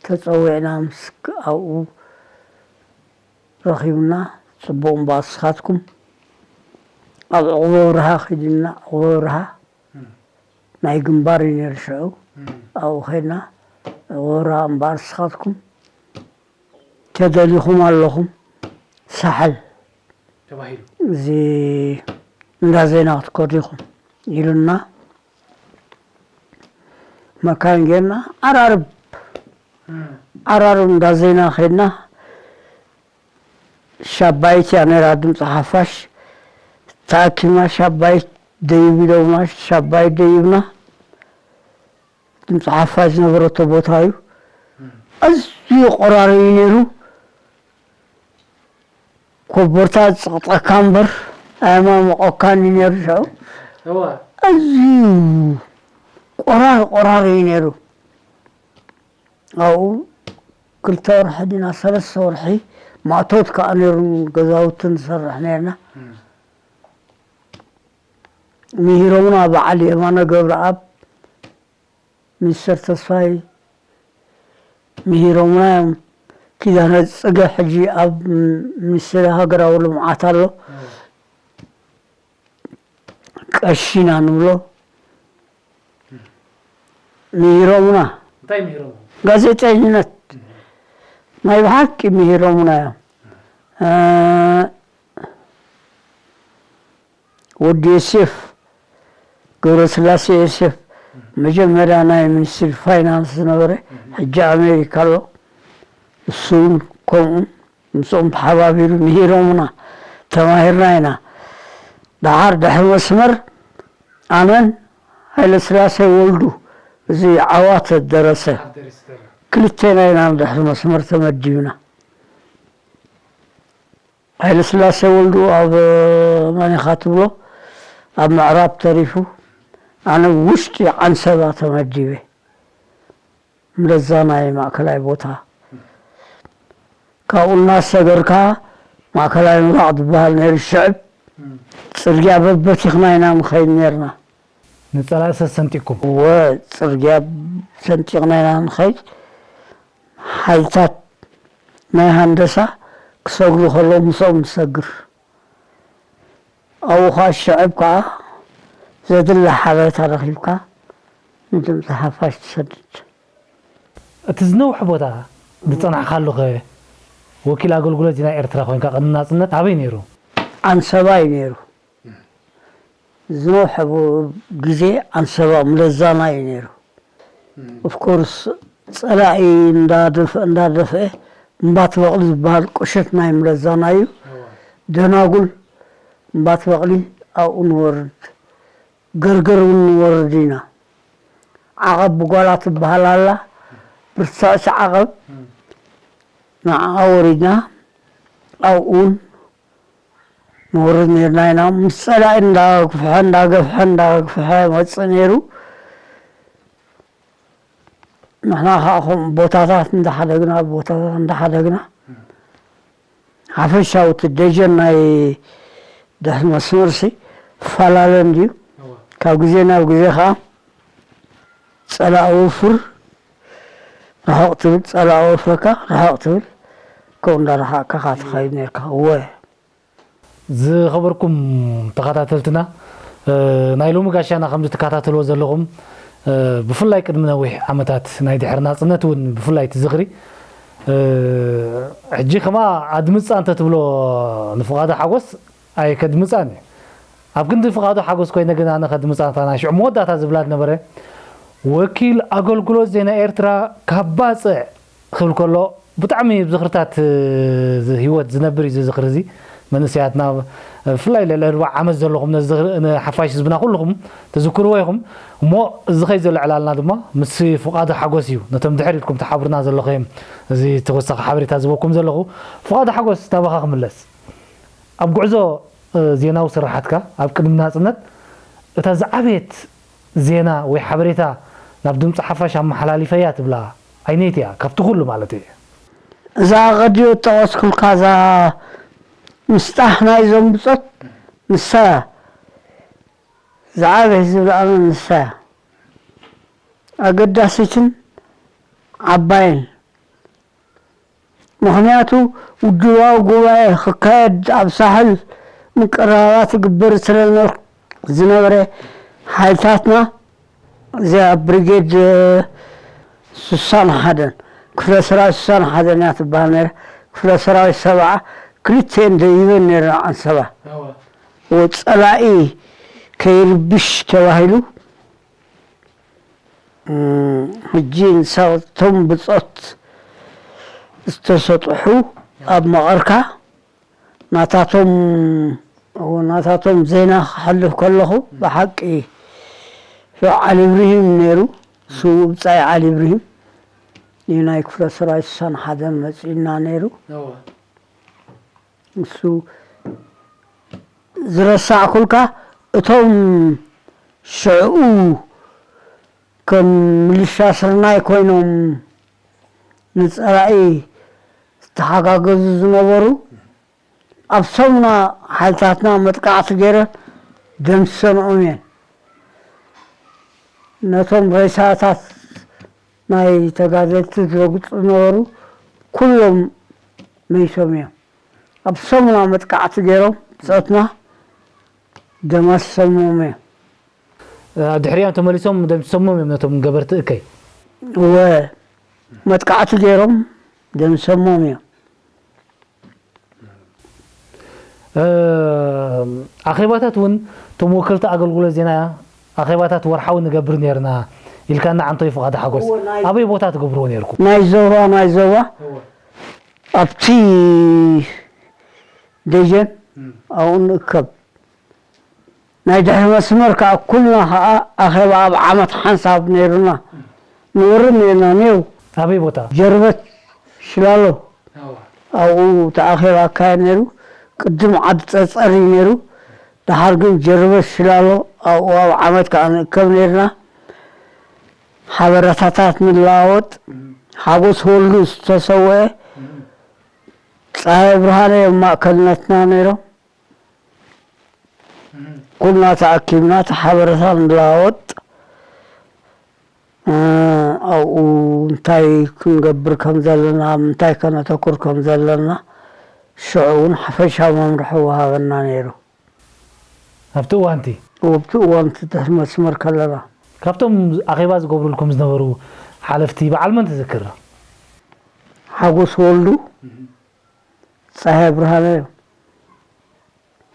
ተጸዊዕና ምስ ኣብኡ ረኺቡና። ጽቡቕ እምበኣር ንስኻትኩም ኣብ ዕቑበ ኣብርሃ ኺድና ዕቑበ ኣብርሃ ናይ ግንባር እዩ ነይሩ ሽዑ። ኣብኡ ኸድና ዕቑበ ኣብርሃ እምበኣር ንስኻትኩም ተደሊኹም ኣለኹም ሳሕል ተባሂሉ እዚ እንዳ ዜና ክትከዱ ኢኹም ኢሉና። መካይን ጌርና ዓራርብ ዓራርብ እንዳ ዜና ኸድና። ሻባይት እያ ነይራ ድምፂ ሓፋሽ ተኣኪብና ሻባይት ደይብ ኢሎምና። ሻባይት ደይብና። ድምፂ ሓፋሽ ዝነበረቶ ቦታ እዩ። ኣዝዩ ቆራሪ እዩ ነይሩ። ኮቦርታ ዝፅቕጠካ እምበር ኣየማሞቐካን እዩ ነይሩ ሽዑ። እዋ ኣዝዩ ቆራሪ ቆራሪ እዩ ነይሩ። ኣብኡ ክልተ ወርሒ ድና ሰለስተ ወርሒ ማእቶት ከዓ ነይሩ። ገዛውቲ ንሰርሕ ነርና። ምሂሮምና በዓል የማነ ገብረኣብ ሚኒስተር ተስፋይ ምሂሮምና እዮም። ኪዳነ ጽገ ሕጂ ኣብ ሚኒስትሪ ሃገራዊ ልምዓት ኣሎ። ቀሺና ንብሎ ምሂሮምና እንታይ ምሂሮም? ጋዜጠኝነት ናይ ብሓቂ ምሂሮምና እዮም። እ፣ ወዲ ዮሴፍ ገብረስላሴ ዮሴፍ መጀመርያ ናይ ሚኒስትሪ ፋይናንስ ዝነበረ ሕጂ ኣሜሪካ ኣሎ። እሱ እውን ከምኡ ምስኦም ተሓባቢሩ ምሂሮምና ተማሂርና ኢና። ደሓር ድሕሪ መስመር ኣነን ሃይለስላሴ ወልዱ እዚ ዓዋተ ደረሰ ክልቴና ኢና ድሕሪ መስመር ተመዲብና። ሃይለስላሴ ወልዱ ኣብ መን ኢኻ ትብሎ ኣብ ምዕራብ ተሪፉ ኣነ ውሽጢ ዓንሰባ ተመዲበ። ምለዛናይ ማእከላይ ቦታ ካብኡ እናሰገርካ ማእከላይ ምብራቕ ዝበሃል ነይሩ ሽዕብ ጽርግያ በበቲኽና ኢና ንኸይድ ነርና። ንጸላኢ ሰሰንጢቅኩም? እወ ጽርግያ ሰንጢቕና ኢና ንኸይድ። ሓይልታት ናይ ሃንደሳ ክሰግሩ ከለዉ ምስኦም ንሰግር። ኣብኡ ኸዓ ሽዕብ ከዓ ዘድሊ ሓበሬታ ረኺብካ ንድምፂ ሓፋሽ ትሰድድ። እቲ ዝነውሐ ቦታ ዝጸናሕካሉ ኸ ወኪል ኣገልግሎት ዜና ኤርትራ ኮይንካ ቅድሚ ናጽነት ኣበይ ነይሩ? ዓንሰባ እዩ ነይሩ። ዝነውሐ ግዜ ዓንሰባ ምለዛና እዩ ነይሩ። ኦፍኮርስ ጸላኢ እንዳደፍአ እንዳደፍአ እምባት በቕሊ ዝበሃል ቁሸት ናይ ምለዛና እዩ። ደናጉል እምባት በቕሊ ኣብኡ ንወርድ። ገርገር እውን ንወርድ ኢና። ዓቐብ ብጓላ ትበሃል ኣላ። ብርትዕቲ ዓቐብ ንዓኣ ወሪድና ኣብኡ እውን ንወርድ ነርና ኢና። ምስ ጸላኢ እንዳግፍሐ እንዳገፍሐ እንዳግፍሐ ይመጽእ ነይሩ። ንሕና ከዓ ከምኡ ቦታታት እንዳሓደግና ቦታታት እንዳሓደግና ሓፈሻዊ እቲ ደጀን ናይ ድሕሪ መስመርሲ ፈላለ እንድዩ። ካብ ግዜ ናብ ግዜ ከዓ ጸላእ ወፍር ርሕቕ ትብል፣ ጸላእ ወፍረካ ርሕቕ ትብል፣ ከምኡ እንዳረሓቕካ ከዓ ትኸይድ ነርካ። እወ። ዝኸበርኩም ተኸታተልትና፣ እ፣ ናይ ሎሚ ጋሻና ከም ዝትከታተልዎ ዘለኹም፣ እ፣ ብፍላይ ቅድሚ ነዊሕ ዓመታት ናይ ድሕሪ ናጽነት እውን ብፍላይ እቲ ዝኽሪ ሕጂ ከማ ኣድምጻ እንተትብሎ ንፍቓዱ ሓጎስ ኣይከድምጻን እዩ። ኣብ ክንዲ ፍቓዱ ሓጎስ ኮይነ ግን ኣነ ከድምጻ፣ እታ ናይ ሽዑ መወዳእታ ዝብላ ዝነበረ፣ ወኪል ኣገልግሎት ዜና ኤርትራ ካብ ባጽዕ ክብል ከሎ፣ ብጣዕሚ ዝኽርታት ህይወት ዝነብር እዩ እዚ ዝኽሪ እዚ። መንእሰያትና ብፍላይ ልዕሊ ኣርብዓ ዓመት ዘለኹም ነዚ ዝኽሪ፣ ንሓፋሽ ህዝብና ኩልኹም ትዝክርዎ ኢኹም። እሞ እዚ ኸይ ዘሎ ዕላልና ድማ ምስ ፍቓዱ ሓጎስ እዩ። ነቶም ድሕር ኢልኩም ትሓብሩና ዘለኹም እዚ ተወሳኺ ሓበሬታ ዝበኩም ዘለኹ፣ ፍቓዱ ሓጎስ ናባኻ ክምለስ። ኣብ ጉዕዞ ዜናዊ ስራሓትካ ኣብ ቅድሚ ናጽነት እታ ዝዓበየት ዜና ወይ ሓበሬታ ናብ ድምፂ ሓፋሽ ኣመሓላሊፈያ ትብላ ኣይነይቲ እያ ካብቲ ኩሉ ማለት እየ። እዛ ቀዲዮ ጠቐስኩልካ እዛ ምስጣሕ ናይዞም ብጾት ንሳ እያ። ዝዓበየት ዝብላ ኣነ ንሳ እያ። ኣገዳሲትን ዓባይን ምኽንያቱ ውድባዊ ጉባኤ ክካየድ ኣብ ሳሕል ምቅርራባት ይግበር ስለዝነበረ ሓይልታትና እዚኣ ብሪጌድ ስሳን ሓደን ክፍለ ሰራዊት ስሳን ሓደን እያ ትበሃል ነይራ። ክፍለ ሰራዊት ሰብዓ ክልተን ደይበን ነይረን ዓንሰባ። ጸላኢ ከይርብሽ ተባሂሉ ሕጂ ንሳቶም ብጾት ዝተሰጥሑ ኣብ መቐርካ ናታቶም ናታቶም ዜና ክሓልፍ ከለኹ ብሓቂ ሽዑ ዓሊ ብርሂም ነይሩ። ስዉእ ብጻይ ዓሊ ብርሂም እዩ ናይ ክፍለ ሰራዊት ስሳን ሓደን መጺኡና ነይሩ። እሱ ዝረሳዕኩልካ እቶም ሽዕኡ ከም ምልሻ ስርናይ ኮይኖም ንጸላኢ ዝተሓጋገዙ ዝነበሩ ኣብ ሰሙና ሓይልታትና መጥቃዕቲ ገይረን ደምሲሰንኦም እየን። ነቶም ሬሳታት ናይ ተጋደልቲ ዝረግጹ ዝነበሩ ኩሎም መይቶም እዮም። ኣብ ሰሙና መጥቃዕቲ ገይሮም ብጾትና ደማሲሶምዎም እዮም። ድሕሪኦም ተመሊሶም ደምሲሶምዎም እዮም ነቶም ገበርቲ እከይ። እወ መጥቃዕቲ ገይሮም ደምሲሶምዎም እዮም። ኣኼባታት እውን እቶም ወከልቲ ኣገልግሎት ዜና ኣኼባታት ወርሓዊ ንገብር ነርና ኢልካና ዓንቶይ ፍቓዱ ሓጎስ። ኣበይ ቦታ ትገብርዎ ነርኩም? ናይ ዞባ ናይ ዞባ ኣብቲ ደጀን ኣብኡ ንእከብ። ናይ ድሕሪ መስመር ከዓ ኩልና ከዓ ኣኼባ ኣብ ዓመት ሓንሳብ ነይሩና። ንወርድ ነይርና ኔው። ኣበይ ቦታ? ጀርበት ሽላሎ ኣብኡ እቲ ኣኼባ ኣካየድ ነይሩ። ቅድም ዓዲ ጸጸር እዩ ነይሩ። ደሓር ግን ጀርበት ሽላሎ ኣብኡ ኣብ ዓመት ከዓ ንእከብ ነይርና። ሓበረታታት ንለዋወጥ። ሓጎስ ወልዱ ዝተሰወአ ጸሃየ ብርሃነ እዮም ማእከልነትና ነይሮም። ኩልና ተኣኪብና እቲ ሓበረታ ንለዋወጥ ኣብኡ እንታይ ክንገብር ከም ዘለና ኣብ ምንታይ ከነተኩር ከም ዘለና ሽዑ እውን ሓፈሻዊ መምርሒ ወሃበና ነይሩ። ኣብቲ እዋንቲ ኣብቲ እዋንቲ ድሕሪ መስመር ከለና ካብቶም ኣኼባ ዝገብሩልኩም ዝነበሩ ሓለፍቲ በዓል መን ትዝክር? ሓጎስ ወልዱ፣ ጸሃየ ብርሃነ እዮም።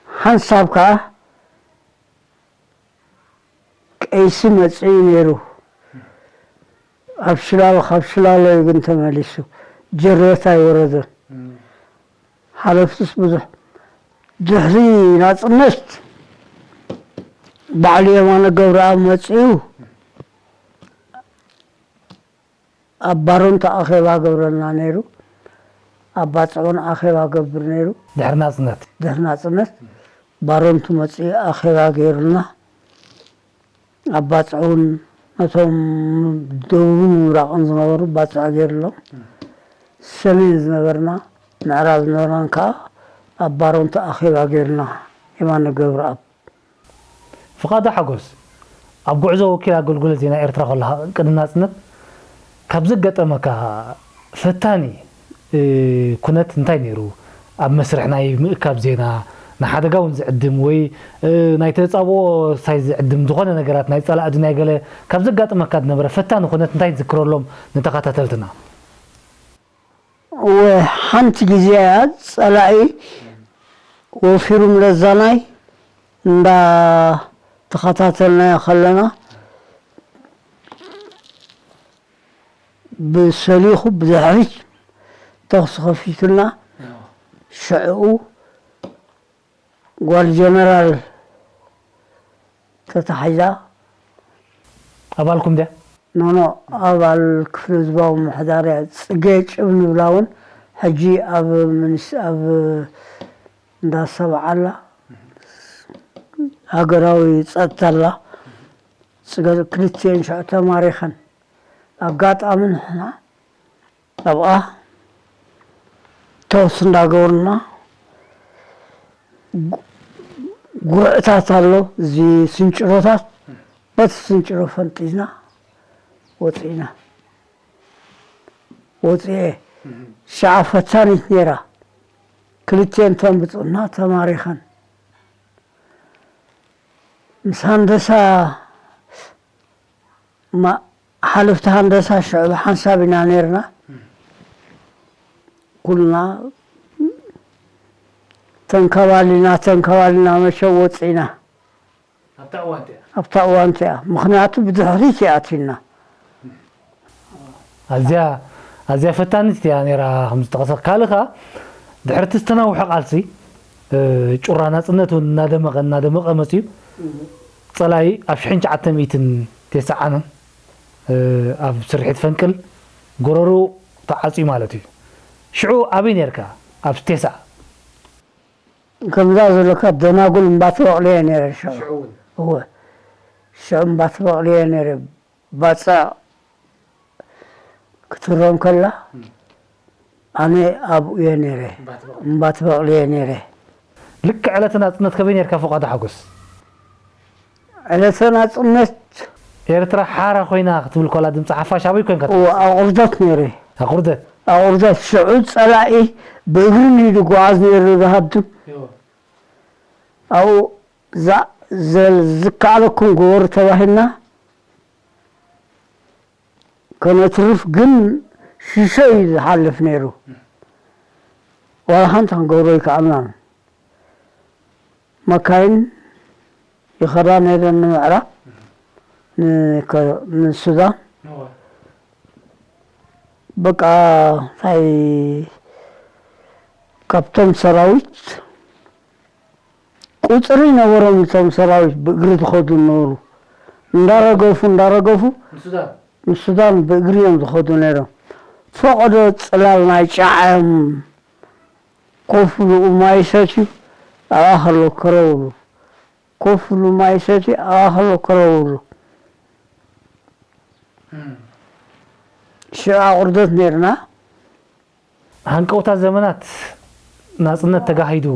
ሓንሳብ ከኣ ቀይሲ መጺኡ ነይሩ። ኣብ ሽላሎ ካብ ሽላሎ እዩ ግን ተመሊሱ ጀርበት ኣይወረደን። ሓለፍትስ ብዙሕ ድሕሪ ናጽነት ባዕሉ የማነ ገብረኣብ መጺኡ ኣብ ባሮንታ ኣኼባ ገብረልና ነይሩ። ኣብ ባጽዑን ኣኼባ ገብር ነይሩ። ድሕሪ ናጽነት ድሕሪ ናጽነት ባሮንቱ መጺኡ ኣኼባ ገይሩልና። ኣብ ባጽዑን ነቶም ደቡብን ምብራቕን ዝነበሩ ባጽዕ ገይሩሎም። ሰሜን ዝነበርና ምዕራብ ዝነበርናን ከኣ ኣብ ባሮንታ ኣኼባ ገይሩና። የማነ ገብረኣብ። ፍቓዱ ሓጎስ፣ ኣብ ጉዕዞ ወኪል ኣገልግሎት ዜና ኤርትራ ከለኻ ቅድሚ ናጽነት ካብ ዘጋጠመካ ፈታኒ ኩነት እንታይ ነይሩ? ኣብ መስርሕ ናይ ምእካብ ዜና ንሓደጋ እውን ዝዕድም ወይ ናይ ተጻብኦ ሳይ ዝዕድም ዝኾነ ነገራት ናይ ጸላኢ ድዩ ናይ ገለ ካብ ዘጋጥመካ ዝነበረ ፈታኒ ኩነት እንታይ ትዝክረሎም ንተኸታተልትና? ወ ሓንቲ ግዜ እያ ጸላኢ ወፊሩ ምለዛናይ እንዳተኸታተልናዮ ከለና ብሰሊኹ ብድሕሪት ተኹሲ ከፊቱልና ሽዕኡ ጓል ጀነራል ተታሒዛ። ኣባልኩም ድያ? ኖኖ ኣባል ክፍሊ ህዝባዊ ምሕዳር እያ። ጽጌ ጭብ ንብላ እውን ሕጂ ኣብ ሚኒስ ኣብ እንዳ ሰብዓ ኣላ። ሃገራዊ ጸጥታ ኣላ። ጽገ ክልቲኤን ሽዑ ተማሪኸን። ኣጋጣሚ ንሕና ኣብኣ ተኹሲ እንዳገበሩና ጉ- ጉዕታት ኣሎ፣ እዚ ስንጭሮታት፣ በቲ ስንጭሮ ፈንጢዝና ወፂእና። ወፂኤ ሸዓ ፈታኒት ነይራ። ክልቲኤን ተንብፁና ተማሪኸን ምስ ሃንደሳ ሓለፍቲ ሃንደሳ ሽዑ ብሓንሳብ ኢና ነይርና። ኩልና ተንከባሊና ተንከባሊና መሸ ወፂና። ኣብታ እዋን እቲኣ ምኽንያቱ ብድሕሪት እያ ኣትዩና። ኣዝያ ኣዝያ ፈታኒት እያ ነይራ ከም ዝጠቐሰ ካልእ ኸኣ ድሕርቲ ዝተናውሐ ቃልሲ እ፣ ጩራ ናጽነት እውን እናደመቐ እናደመቐ መፅዩ ጸላኢ ኣብ ሽሕን ትሽዓተ ሚእትን ተስዓን እ፣ ኣብ ስርሒት ፈንቅል ጎረርኡ ተዓፅዩ ማለት እዩ። ሽዑ ኣበይ ነርካ? ኣብ ቴስዓ? ከምዛ ዘለካ ደናጉል እምባትበቕሊ እየ ነይረ ሽዑ። ሽዑ እውን? እወ፣ ሽዑ እምባትበቕሊ እየ ነይረ። ባጽዕ ክትረም ከላ ኣነ ኣብኡ እየ ነይረ። እምባትበቕሊ እየ ነይረ። ልክዕ ዕለተ ናጽነት ከመይ ነርካ ፍቓዱ ሓጎስ? ዕለተ ናጽነት ኤርትራ ሓራ ኮይና ክትብል ኮላ ድምፂ ሓፋሽ ኣበይ ኮንካ? ኣቑርደት ነይረ። ኣቑርደት? ኣቑርደት ሽዑ ጸላኢ ብእግሪ እንድዩ ዝጓዓዝ ነይሩ ዝሃድም። ኣብኡ ዝከኣለኩም ግበሩ ተባሂልና ከነትርፍ ግን ሽሾ እዩ ዝሓልፍ ነይሩ። ዋላ ሓንቲ ክንገብሮ ኣይከኣልናን። መካይን ይኸዳ ነይረን ንምዕራብ ንሱዳን። በቃ እንታይ ካብቶም ሰራዊት ቁፅሪ ነበሮም እቶም ሰራዊት ብእግሪ ዝኸዱ ነበሩ። እንዳረገፉ እንዳረገፉ ንሱዳን ብእግሪ እዮም ዝኸዱ ነይሮም። ፈቐዶ ፅላል ናይ ጫዓ እዮም ኮፍ ብሉ ማይ ይሰትዩ ኣብኣ ከሎ ክረውሉ ኮፍ ብሉ ማይ ይሰትዩ ኣብኣ ከሎ ክረውሉ ሽዑ ኣቑርደት ነይርና። ሃንቀውታ ዘመናት ናጽነት ተጋሂዱ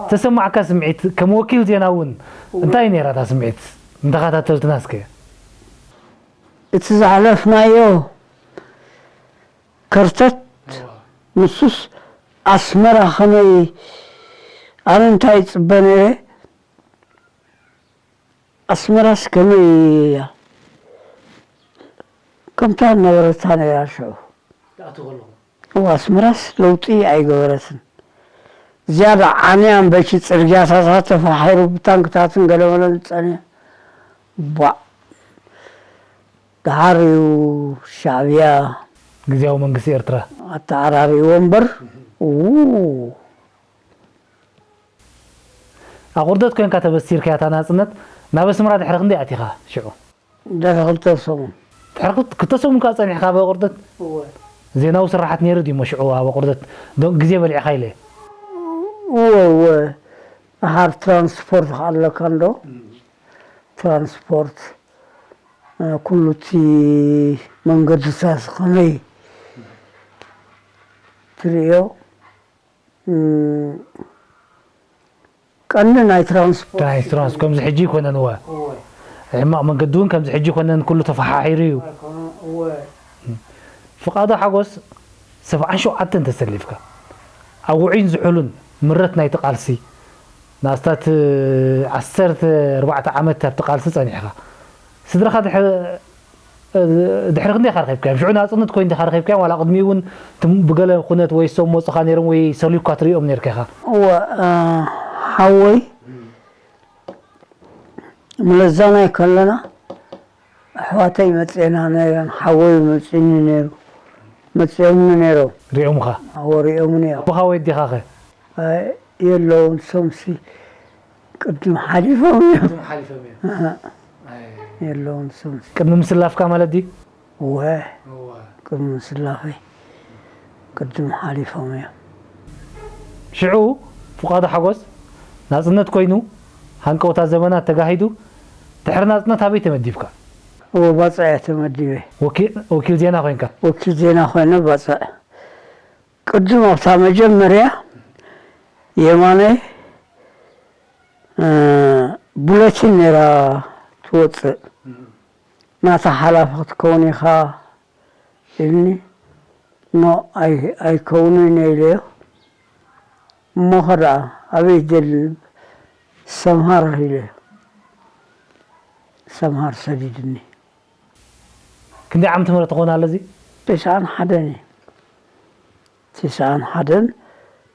ተሰማዕካ ስምዒት ከም ወኪል ዜና እውን እንታይ ነይራ እታ ስምዒት ንተኸታተልትና እስከ? እቲ ዘሕለፍናዮ ከርተት ንሱስ ኣስመራ ከመይ ኣነ እንታይ ይጽበ ነይረ ኣስመራስ ከመይ እያ ከምታ ነበረታ ነይራ ሽዑ። ትኣቱ ከለኹ እዋ ኣስመራስ ለውጢ ኣይገበረትን። ዝያዳ ዓንያን በቲ ጽርግያታታ ተፋሒሩ ብታንክታትን ገለመለን ዝጸንሐ። ቧዕ። ደሓር እዩ ሻዕብያ ግዝያዊ መንግስቲ ኤርትራ ኣተዓራርይዎ እምበር። ው። ኣቑርደት ኮንካ ተበሲርካያ እታ ናጽነት ናብ ኣስመራ ድሕሪ ክንደይ ኣቲኻ ሽዑ? ድሕሪ ክልተ ሰሙን። ድሕሪ ክልተ ሰሙን ከኣ ጸኒሕካ ኣብ ኣቑርደት? እወ። ዜናዊ ስራሓት ነይሩ ድዩ እሞ ሽዑ ኣብ ኣቑርደት? ዶ ግዜ በሊዕኻ ኢለ። እወ እወ። ደሓር ትራንስፖርት ከ ኣለካ እንዶ? ትራንስፖርት ኩሉ እቲ መንገድታት ከመይ ትርእዮ? ቀንዲ ናይ ትራንስፖርት ትራንስፖርት ከምዚ ሕጂ ይኮነን እወ ሕማቕ መንገዲ እውን ከምዚ ሕጂ ይኮነን ኩሉ ተፈሓሒሩ እዩ። ፍቓዱ ሓጎስ ሰብዓን ሸውዓተን ተሰሊፍካ ኣብ ውዑይን ዝሑልን ምረት ናይቲ ቃልሲ ንኣስታት ዓሰርተ ኣርባዕተ ዓመት ኣብቲ ቃልሲ ጸኒሕካ ስድራኻ ድሕሪ ድሕሪ ክንደይ ኢኻ ረኺብካዮም? ሽዑ ናጽነት ኮይኑ ዲኻ ረኺብካዮም? ዋላ ቅድሚኡ እውን ትም-፣ ብገለ ኩነት ወይ ሰብ መጹኻ ነይሮም ወይ ሰሊኳ ትርእዮም ነይርካ ኢኻ? እወ፣ እ፣ ሓወይ ምለዛናይ ከለና ኣሕዋተይ መጺኤና ነይረን፣ ሓወይ መጺኡኒ ነይሩ፣ መጺኦምኒ ነይሮም። ሪኦምኻ? እወ፣ ሪኦምኒ እዮም። ኣቦኻ ወይ ኣዴኻ ኸ? ኣይ፣ የለውን፣ ሶምሲ ቅድም ሓሊፎም እዮም። ቅድም ሓሊፎም እዮም። ኣሃ። ኣይ። የለውን፣ ሶምሲ። ቅድሚ ምስላፍካ ማለት ድዩ? እወ፣ እወ። ቅድሚ ምስላፈይ ቅድም ሓሊፎም እዮም። ሽዑ ፍቓዱ ሓጎስ ናጽነት ኮይኑ፣ ሃንቀውታ ዘመናት ተጋሂዱ፣ ድሕሪ ናጽነት ኣበይ ተመዲብካ? እወ፣ ባጽዕ እየ ተመዲበ። ወኪ-፣ ወኪል ዜና ኮይንካ? ወኪል ዜና ኮይነ ባጽዕ። ቅድም ኣብታ መጀመርያ የማነ፣ እ፣ ቡለቲን ነይራ ትወጽእ። ናታ ሓላፊ ክትከውን ኢኻ ኢልኒ። ኖ፣ ኣይ-፣ ኣይከውንን እየ ኢለዮ። እሞ ኸ ደኣ ኣበይ ትደሊ? ሰምሃር ኢለዮ። ሰምሃር ሰዲድኒ። ክንደይ ዓመተ ምህረት ትኸውን ኣሎ እዚ? ተስዓን ሓደን እዩ። ተስዓን ሓደን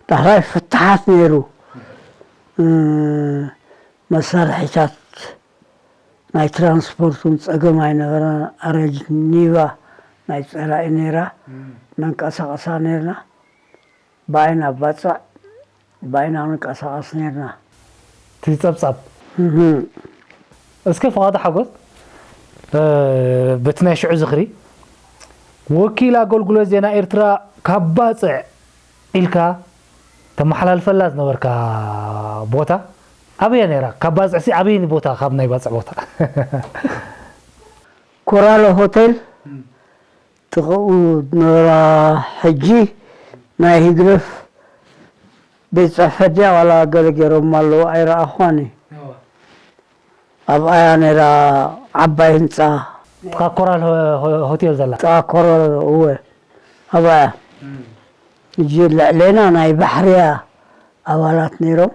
ዳሕራይ ፍታሓት ነይሩ። እ፣ መሳርሒታት ናይ ትራንስፖርት እውን ጸገም ኣይነበረን። ኣረጊት ኒቫ ናይ ጸላኢ ነይራ። እም። ነንቀሳቕሳ ነይርና። ብኣይና ባጽዕ፣ ብኣይና ንንቀሳቐስ ነይርና። እቲ ጸብጻብ። እህ። እስከ ፍቓዱ ሓጎስ፣ እ፣ በቲ ናይ ሽዑ ዝኽሪ፣ ወኪል ኣገልግሎት ዜና ኤርትራ ካብ ባጽዕ ኢልካ ተመሓላልፈላ ዝነበርካ ቦታ ኣበይ ነይራ? ካብ ባጽዕሲ ኣበይ ቦታ፣ ካብ ናይ ባጽዕ ቦታ? ኮራሎ ሆቴል እም። ጥቕኡ ዝነበራ፣ ሕጂ ናይ ህግደፍ ቤት ጽሕፈት ድያ ዋላ ገለ ገይሮም ኣለዉ፣ ኣይረኣኽዋን እየ። እወ። ኣብኣያ ነይራ ዓባይ ህንጻ። ጥቓ ኮራል ሆ-፣ ሆ-፣ ሆቴል ዘላ? ጥቓ ኮራል፣ እወ። ኣብኣያ። እም። ሕጂ ልዕሌና ናይ ባሕርያ ኣባላት ነይሮም፣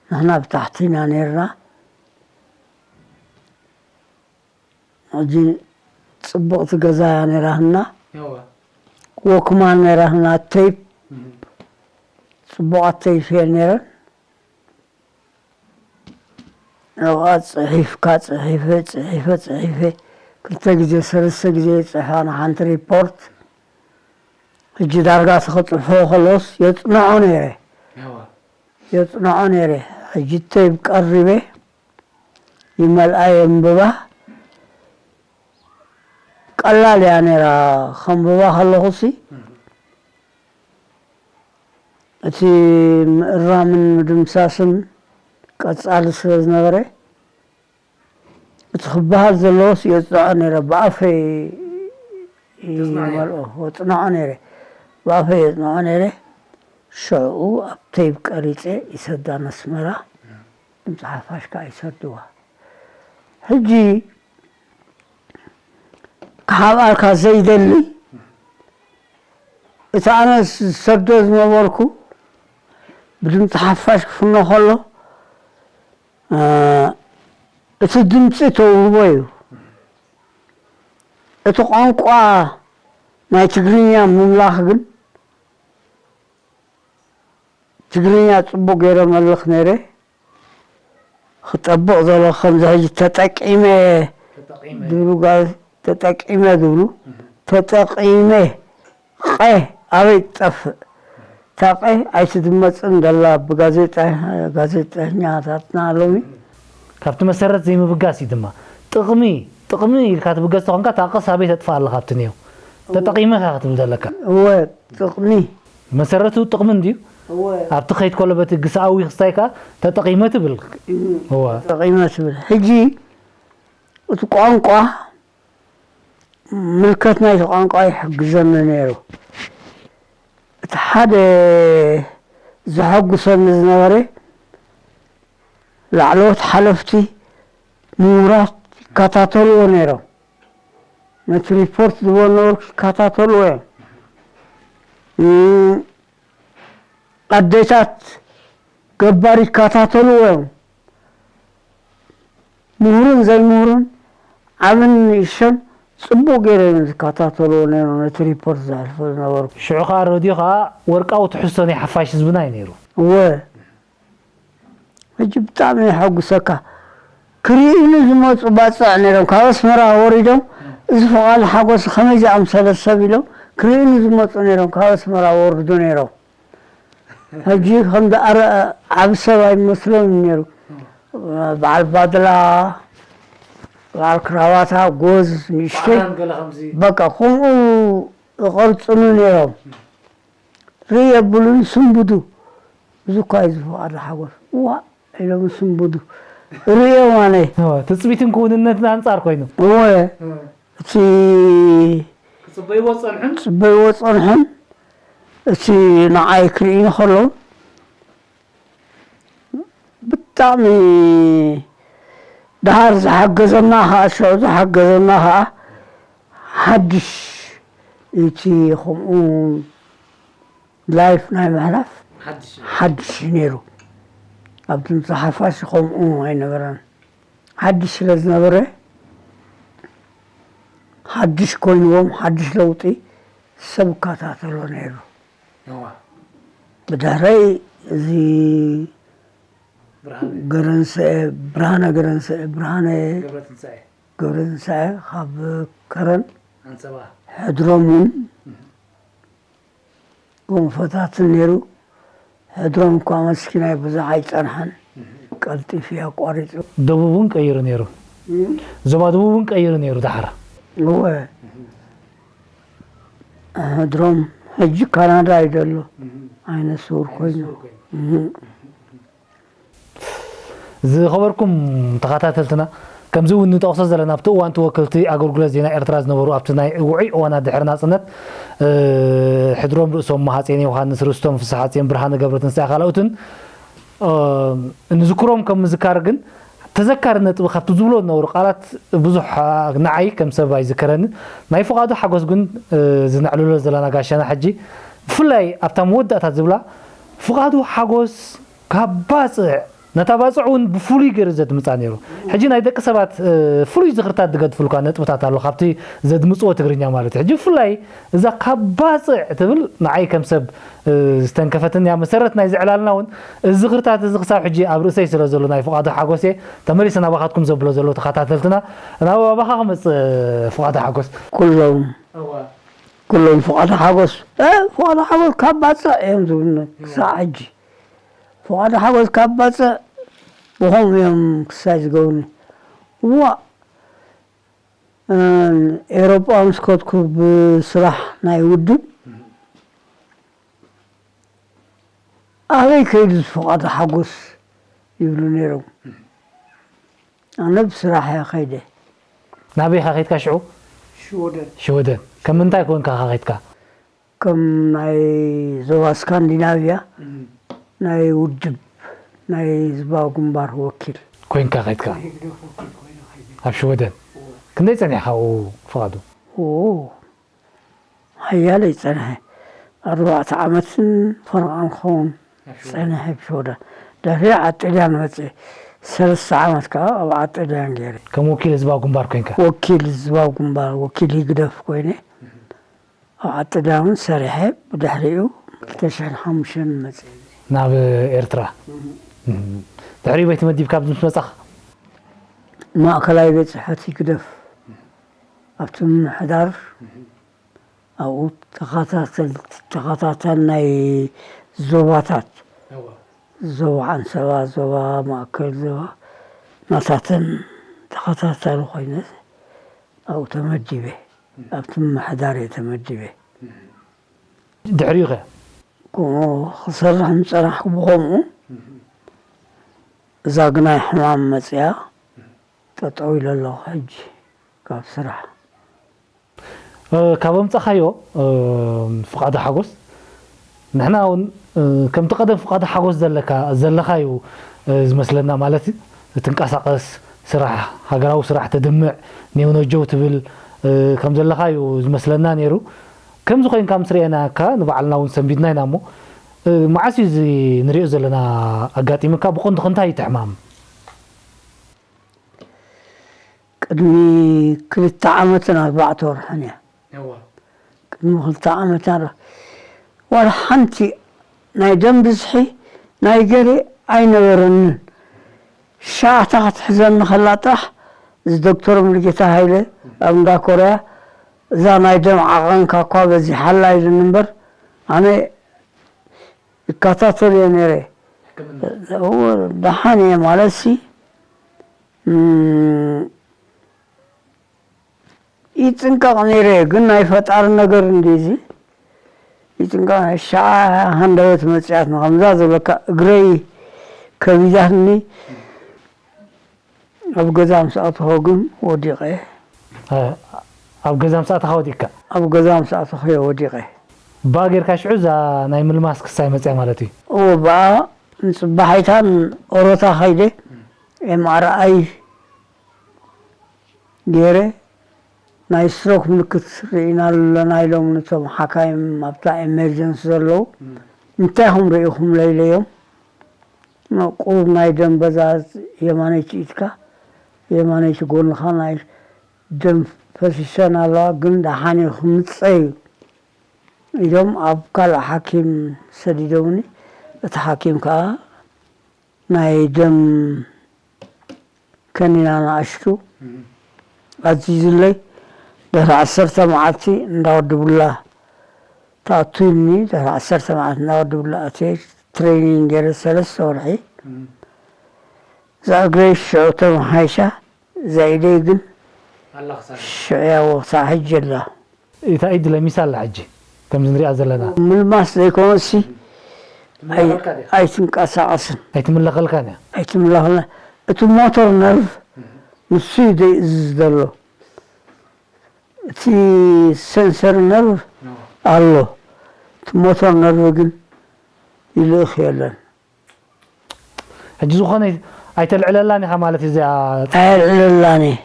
ንሕና ብታሕቲ ኢና ነይርና። ሕጂ ጽብቕቲ ገዛ እያ ነይራትና። እወ። ወክማን ነይራትና፣ ቴፕ፣ እም። ጽቡቓት ቴፕ እየን ነይረን። ኣብኣ ጽሒፍካ፣ ጽሒፈ፣ ጽሒፈ፣ ጽሒፈ፣ ክልተ ግዜ፣ ሰለስተ ግዜ ይጽሕፋ ንሓንቲ ሪፖርት። ሕጂ ዳርጋ እቲ ክጽሕፎ ከሎስ የጽንዖ ነይረ። እወ። የጽንዖ ነይረ። ሕጂ ቴፕ ቀሪበ፣ ይመልኣ የንብባ። ቀላል እያ ነይራ። ከንብባ ከለኹሲ፣ እም። እቲ ምእራምን ምድምሳስን ቀጻሊ ስለ ዝነበረ፣ እቲ ክበሃል ዘለዎስ የጽንዖ ነይረ። ብኣፈይ ተጽንዖ ነይረ። ይመልኦ፣ ወጽንዖ ነይረ። ብኣፈይ የጽንዖ ነይረ። ሽዑ ኣብ ቴፕ ቀሪጸ ይሰዳ ነስመራ። ድምፂ ሓፋሽ ከዓ ይሰድዋ። ሕጂ ክሓብኣልካ ዘይደሊ፣ እቲ ኣነ ዝሰዶ ዝነበርኩ ብድምፂ ሓፋሽ ክፍኖ ከሎ፣ እ፣ እቲ ድምፂ ተውህቦ እዩ። እቲ ቋንቋ ናይ ትግርኛ ምምላኽ ግን ትግርኛ ጽቡቕ ገይረ መልኽ ነይረ። ክጠብቕ ዘሎ ከምዚ ሕጂ ተጠቂመ ተጠቂመ። ዝብሉ ጋ-፣ ተጠቂመ ዝብሉ፣ እህ። ተጠቂመ፣ ቐ ኣበይ ትጠፍእ? እታ ቐ ኣይትድመጽን ደላ ብጋዜጣ-፣ ጋዜጠኛታትና ሎሚ። ካብቲ መሰረት ዘይምብጋስ እዩ ድማ። ጥቕሚ፣ ጥቕሚ ኢልካ ትብገስ ተኾንካ፣ እታ ቐስ ኣበይ ተጥፍእ ኣለኻ ኣብቲ ኔው? ተጠቂመ ኢኻ ክትብል ዘለካ። እወ፣ ጥቕሚ። መሰረቱ ጥቕሚ እንድዩ። እወ። ኣብቲ ከይድ ከሎ በቲ ግስኣዊ ክስታይ ከኣ ተጠቒመ ትብል። እም፣ እወ። ተጠቒመ ትብል። ሕጂ እቲ ቋንቋ፣ ምልከት ናይቲ ቋንቋ ይሕግዘኒ ነይሩ። እቲ ሓደ ዘሐጉሰኒ ዝነበረ፣ ላዕለዎት ሓለፍቲ፣ ምሁራት ይከታተልዎ ነይሮም። ነቲ ሪፖርት ዝህቦ ነበርኩ ይከታተልዎ እዮም። እም፣ ኣዴታት ገባር ይከታተልዎ እዮም። ምሁርን ዘይምሁርን፣ ዓብን ንእሽቶን ጽቡቕ ገይረ እዮም ዝከታተልዎ ነይሮም፣ ነቲ ሪፖርት ዘሕልፎ ዝነበሩ። ሽዑ ኸኣ ሬድዮ ኸኣ ወርቃዊ ትሕዝቶ ናይ ሓፋሽ ህዝብና እዩ ነይሩ። እወ። ሕጂ ብጣዕሚ የሐጉሰካ። ክርእዩኒ ዝመጹ ባጽዕ ነይሮም፣ ካብ ኣስመራ ወሪዶም፣ እዚ ፍቓዱ ሓጎስ ከመይ ዝኣምሰለ ሰብ ኢሎም ክርእዩኒ ዝመጹ ነይሮም፣ ካብ ኣስመራ ወርዱ ነይሮም። ሕጂ ከምዚ ኣረ-፣ ዓቢ ሰብ ኣይመስሎን ነይሩ። በዓል ባድላ፣ በዓል ክራባታ፣ ጎዝ፣ ንእሽተይ፣ በዓል ገለ ከምዚ። በቃ ከምኡ ይቐርጽኑ ነይሮም። ርኢ የብሉን፣ ስንብዱ። እዚ እኳ እዩ ዝፍቓዱ ሓጎስ። ዋእ ኢሎም ስንብዱ። ርእዮም ኣነ። እወ፣ ትጽቢትን ክውንነትን ኣንጻር ኮይኑ። እወ፣ እም። እቲ ክጽበይዎ ጸንሑን? ክጽበይዎ ጸንሑን፣ እቲ ንዓይ ክርእዩ ከለዉ፣ ብጣዕሚ ደሃር ዝሓገዘና ኸኣ፣ ሽዑ ዝሓገዘና ኸኣ፣ ሓድሽ እቲ ከምኡ ላይፍ ናይ ምሕላፍ ሓድሽ እዩ። ሓድሽ እዩ ነይሩ። ኣብ ድምፂ ሓፋሽ ከምኡ ኣይነበረን። ሓድሽ ስለ ዝነበረ፣ ሓድሽ ኮይንዎም፣ ሓድሽ ለውጢ ሰብ ይከታተሎ ነይሩ። እዋ። ብድሕረይ እዚ ብርሃነ። ገረንስኤ፣ ብርሃነ ገረንስኤ፣ ብርሃነ ገብረትንሳኤ። ገብረትንሳኤ ካብ ከረን ኣንሰባ። ሕድሮም እውን እህ። ጎንፎታትን ነይሩ። ሕድሮም እኳ መስኪናይ ብዙሕ ኣይጸንሐን። እህ። ቀልጢፉ እዩ ኣቋሪጹ። ደቡብ እውን ቀይሩ ነይሩ። እም? ዞባ ደቡብ እውን ቀይሩ ነይሩ ዳሕራ። እወ። እህ። ሕድሮም ሕጂ ካናዳ እዩ ዘሎ። እህ። ዓይነ ስውር ኮይኑ። ዓይነ ስውር ኮይኑ። እህ። ዝኸበርኩም ተኸታተልትና፣ ከምዚ እውን ንጠቕሶ ዘለና፣ ኣብቲ እዋን እቲ ወክልቲ ኣገልግሎት ዜና ኤርትራ ዝነበሩ፣ ኣብቲ ናይ ውዑይ እዋናት ድሕሪ ናጽነት፣ እ፣ ሕድሮም ርእሶም፣ ሃጼን ዮሃንስ፣ ርስቶም ፍስሓጽዮን፣ ብርሃነ ገብረትንሳኤ፣ ካልኦትን፣ እ፣ ንዝክሮም ከም ምዝካር ግን፣ ተዘካሪ ነጥቢ ካብቲ ዝብሎ ዝነበሩ ቃላት ብዙሕ፣ እ፣ ንዓይ ከም ሰብ ኣይዝከረንን። ናይ ፍቓዱ ሓጎስ ግን፣ እ፣ እዚ ነዕልሎ ዘለና ጋሻና ሕጂ፣ ብፍላይ ኣብታ መወዳእታ ዝብላ፣ ፍቓዱ ሓጎስ ካብ ባጽዕ፣ ነታ ባጽዕ እውን ብፍሉይ ገይሩ ዘድምጻ ነይሩ። ሕጂ ናይ ደቂ ሰባት፣ እ፣ ፍሉይ ዝኽርታት ዝገድፍልካ ነጥብታት ኣሎ፣ ካብቲ ዘድምጽዎ ትግርኛ ማለት እዩ። ሕጂ ብፍላይ እዛ ካብ ባጽዕ ትብል ንዓይ ከም ሰብ፣ እ፣ ዝተንከፈትኒ እያ። መሰረት ናይዚ ዕላልና እውን እዚ ዝኽርታት እዚ ክሳብ ሕጂ ኣብ ርእሰይ ስለ ዘሎ ናይ ፍቓዱ ሓጎስ እየ። ተመሊሰ ናባኻትኩም ዘብሎ ዘሎ ተኸታተልትና፣ ናብ ኣባኻ ክመጽእ፣ ፍቓዱ ሓጎስ። ኩሎም፣ እዋ። ኩሎም ፍቓዱ ሓጎስ፣ እ፣ ፍቓዱ ሓጎስ ካብ ባጽዕ እዮም ዝብሉኒ ክሳዕ ሕጂ። ፍቓዱ ሓጎስ ካብ ባጽዕ ብኸምኡ እዮም ክሳይ ዝገብሩኒ። ዋእ፣ እ፣ ኤሮጳ ምስ ከድኩ ብስራሕ ናይ ውድብ፣ ኣበይ ከይዱ እዚ ፍቓዱ ሓጎስ ይብሉ ነይሮም። ኣነ ብስራሕ እየ ከይደ። ናበይ ኢኻ ከይድካ ሽዑ? ሽወደን። ሽወደን። ከም ምንታይ ኮንካ ኢኻ ከይድካ? ከም ናይ ዞባ ስካንዲናቭያ እም። ናይ ውድብ ናይ ህዝባዊ ግንባር ወኪል። ኮይንካ ከይድካ? ናይ ህግደፍ ወኪል ኮይነ ከይደ። ኣብ ሽወደን? እወ። ክንደይ ጸኒሕካ ኣብኡ ፍቓዱ? ኦ፣ ሓያለይ ጸንሐ። ኣርባዕተ ዓመትን ፈረቓን ክኸውን ኣብ ሽወደን። ጸንሐ ኣብ ሽወደን። ድሕሪ ዓዲ ጥልያን መጽየ። ሰለስተ ዓመት ከኣ ኣብ ዓዲ ጥልያን ገይረ። ከም ወኪል ህዝባዊ ግንባር ኮይንካ? ወኪል ህዝባዊ ግንባር፣ ወኪል ህግደፍ ኮይነ። እህ። ኣብ ዓዲ ጥልያን እውን ሰሪሐ። ብድሕሪኡ ክልተ ሽሕን ሓሙሽተን መጽየ። ናብ ኤርትራ? እህ። እህ። ድሕሪኡ በይ ተመዲብካ ኣብዚ ምስ መጻኻ? ማእከላይ ቤት ጽሕፈት ህግደፍ። ኣብቲ ምምሕዳር እህ። ኣብኡ ተኸታተል-፣ ተኸታታል ናይ ዞባታት፣ እዋ። ዞባ ዓንሰባ፣ ዞባ ማእከል፣ ዞባ ናታተን ተኸታታሊ ኮይነ ኣብኡ ተመዲበ። እም። ኣብቲ ምምሕዳር እየ ተመዲበ። እም። ድሕሪኡ ኸ? ከምኡ ክሰርሕ ምጸናሕኩ ብኸምኡ እም። እዛ ግናይ ሕማም መጺኣ እም። ጠጠው ኢለ ኣለኹ ሕጂ ካብ ስራሕ። እ፣ ካብ ኣምጻኻዮ፣ እ፣ ፍቓዱ ሓጎስ፣ ንሕና እውን፣ እ፣ ከምቲ ቀደም ፍቓዱ ሓጎስ ዘለካ፣ ዘለኻ እዩ፣ እ፣ ዝመስለና። ማለት እዩ፣ ትንቀሳቐስ፣ ስራሕ፣ ሃገራዊ ስራሕ ተድምዕ፣ ኔውነጀው ትብል፣ እ፣ ከም ዘለኻ እዩ ዝመስለና ነይሩ። ከምዚ ኮይንካ ምስ ርኤናካ፣ ንባዕልና እውን ሰንቢድና ኢና እሞ፣ እ፣ መዓስ እዩ እዚ ንሪኦ ዘለና ኣጋጢምካ? ብቐንዱ ከ እንታይ እዩ እቲ ሕማም? ቅድሚ ክልተ ዓመትን ኣርባዕተ ወርሕን እያ። እዋ። ቅድሚ ክልተ ዓመት ኣረ-፣ ዋላ ሓንቲ ናይ ደም ብዝሒ ናይ ገለ ኣይነበረንን። ሻዕታ ክትሕዘኒ ከላ ጥራሕ እዚ ዶክተር ሙሉጌታ ሃይለ ኣብ እንዳ ኮርያ፣ "እዛ ናይ ደም ዓቐንካ እኳ በዚሓላ" ኢሉኒ እምበር፣ ኣነ ይከታተል እየ ነይረ። ሕክምና። እዎ፣ ደሓን እየ ማለት ሲ፣ እም፣ ይጥንቀቕ ነይረ፣ ግን ናይ ፈጣሪ ነገር እንዲ እዚ። ይጥንቀቕ፣ ሻዓ ሃንደበት መጽያት ንኸምዛ ዝበካ እግረይ ከቢዳትኒ። ኣብ ገዛ ምስ ኣተኹ ግን ወዲቐ። እ፣ ኣብ ገዛ ምስ ኣተኻ ወዲቕካ? ኣብ ገዛ ምስ ኣተኹ እየ ወዲቐ። ብኣ ጌርካ ሽዑ እዛ ናይ ምልማስ ክሳይ መጽያ ማለት እዩ? እዎ፣ ብኣ ንጽባሒታን ኦሮታ ኸይደ ኤም ኣር ኣይ ገይረ፣ ናይ ስትሮክ ምልክት ርኢና ኣለና ኢሎም ነቶም ሓካይም ኣብታ ኤመርጀንሲ ዘለዉ። እም። "እንታይ ኢኹም ርኢኹም?" ለኢለዮም። ቁሩብ ናይ ደም በዛ የማነይቲ ኢድካ፣ የማነይቲ ጎንኻ ናይ ደም ፈሲሰን ኣለዋ፣ ግን ደሓን እዩ፣ ክምጸ እዩ ኢሎም ኣብ ካልእ ሓኪም ሰዲዶምኒ። እቲ ሓኪም ከኣ ናይ ደም ከኒና ንኣሽቱ ኣዚዙለይ። ድሕሪ ዓሰርተ መዓልቲ እንዳወዲ ቡላ ተኣቱ ኢልኒ። ድሕሪ ዓሰርተ መዓልቲ እንዳወዲ ቡላ ኣትየ፣ ትሬኒንግ ገይረ ሰለስተ ወርሒ። እዛ እግረይ ሽዑ ተመሓይሻ፣ እዛ ኢደይ ግን ኣላ ክሳብ ሽዑ ያው ክሳብ ሕጂ ኣላ። እታ ኢድ ለሚሳ ኣላ ሕጂ፣ ከምዚ ንሪኣ ዘለና። ምልማስ ዘይኮነሲ፣ ትምለኸልካ ድያ? ኣይትንቀሳቐስን። ኣይትምለኸልካን እያ? ኣይትምለኸልና። እቲ ሞተር ነርቭ፣ ንሱ እዩ ዘይእዝዝ ዘሎ። እቲ ሴንሰር ነርቭ ኣሎ። እቲ ሞተር ነርቭ ግን ይልእኽ የለን። ሕጂ ዝኾነ ኣይተልዕለላን ኢኻ ማለት እዩ እዚኣ? ኣየልዕለላን እየ።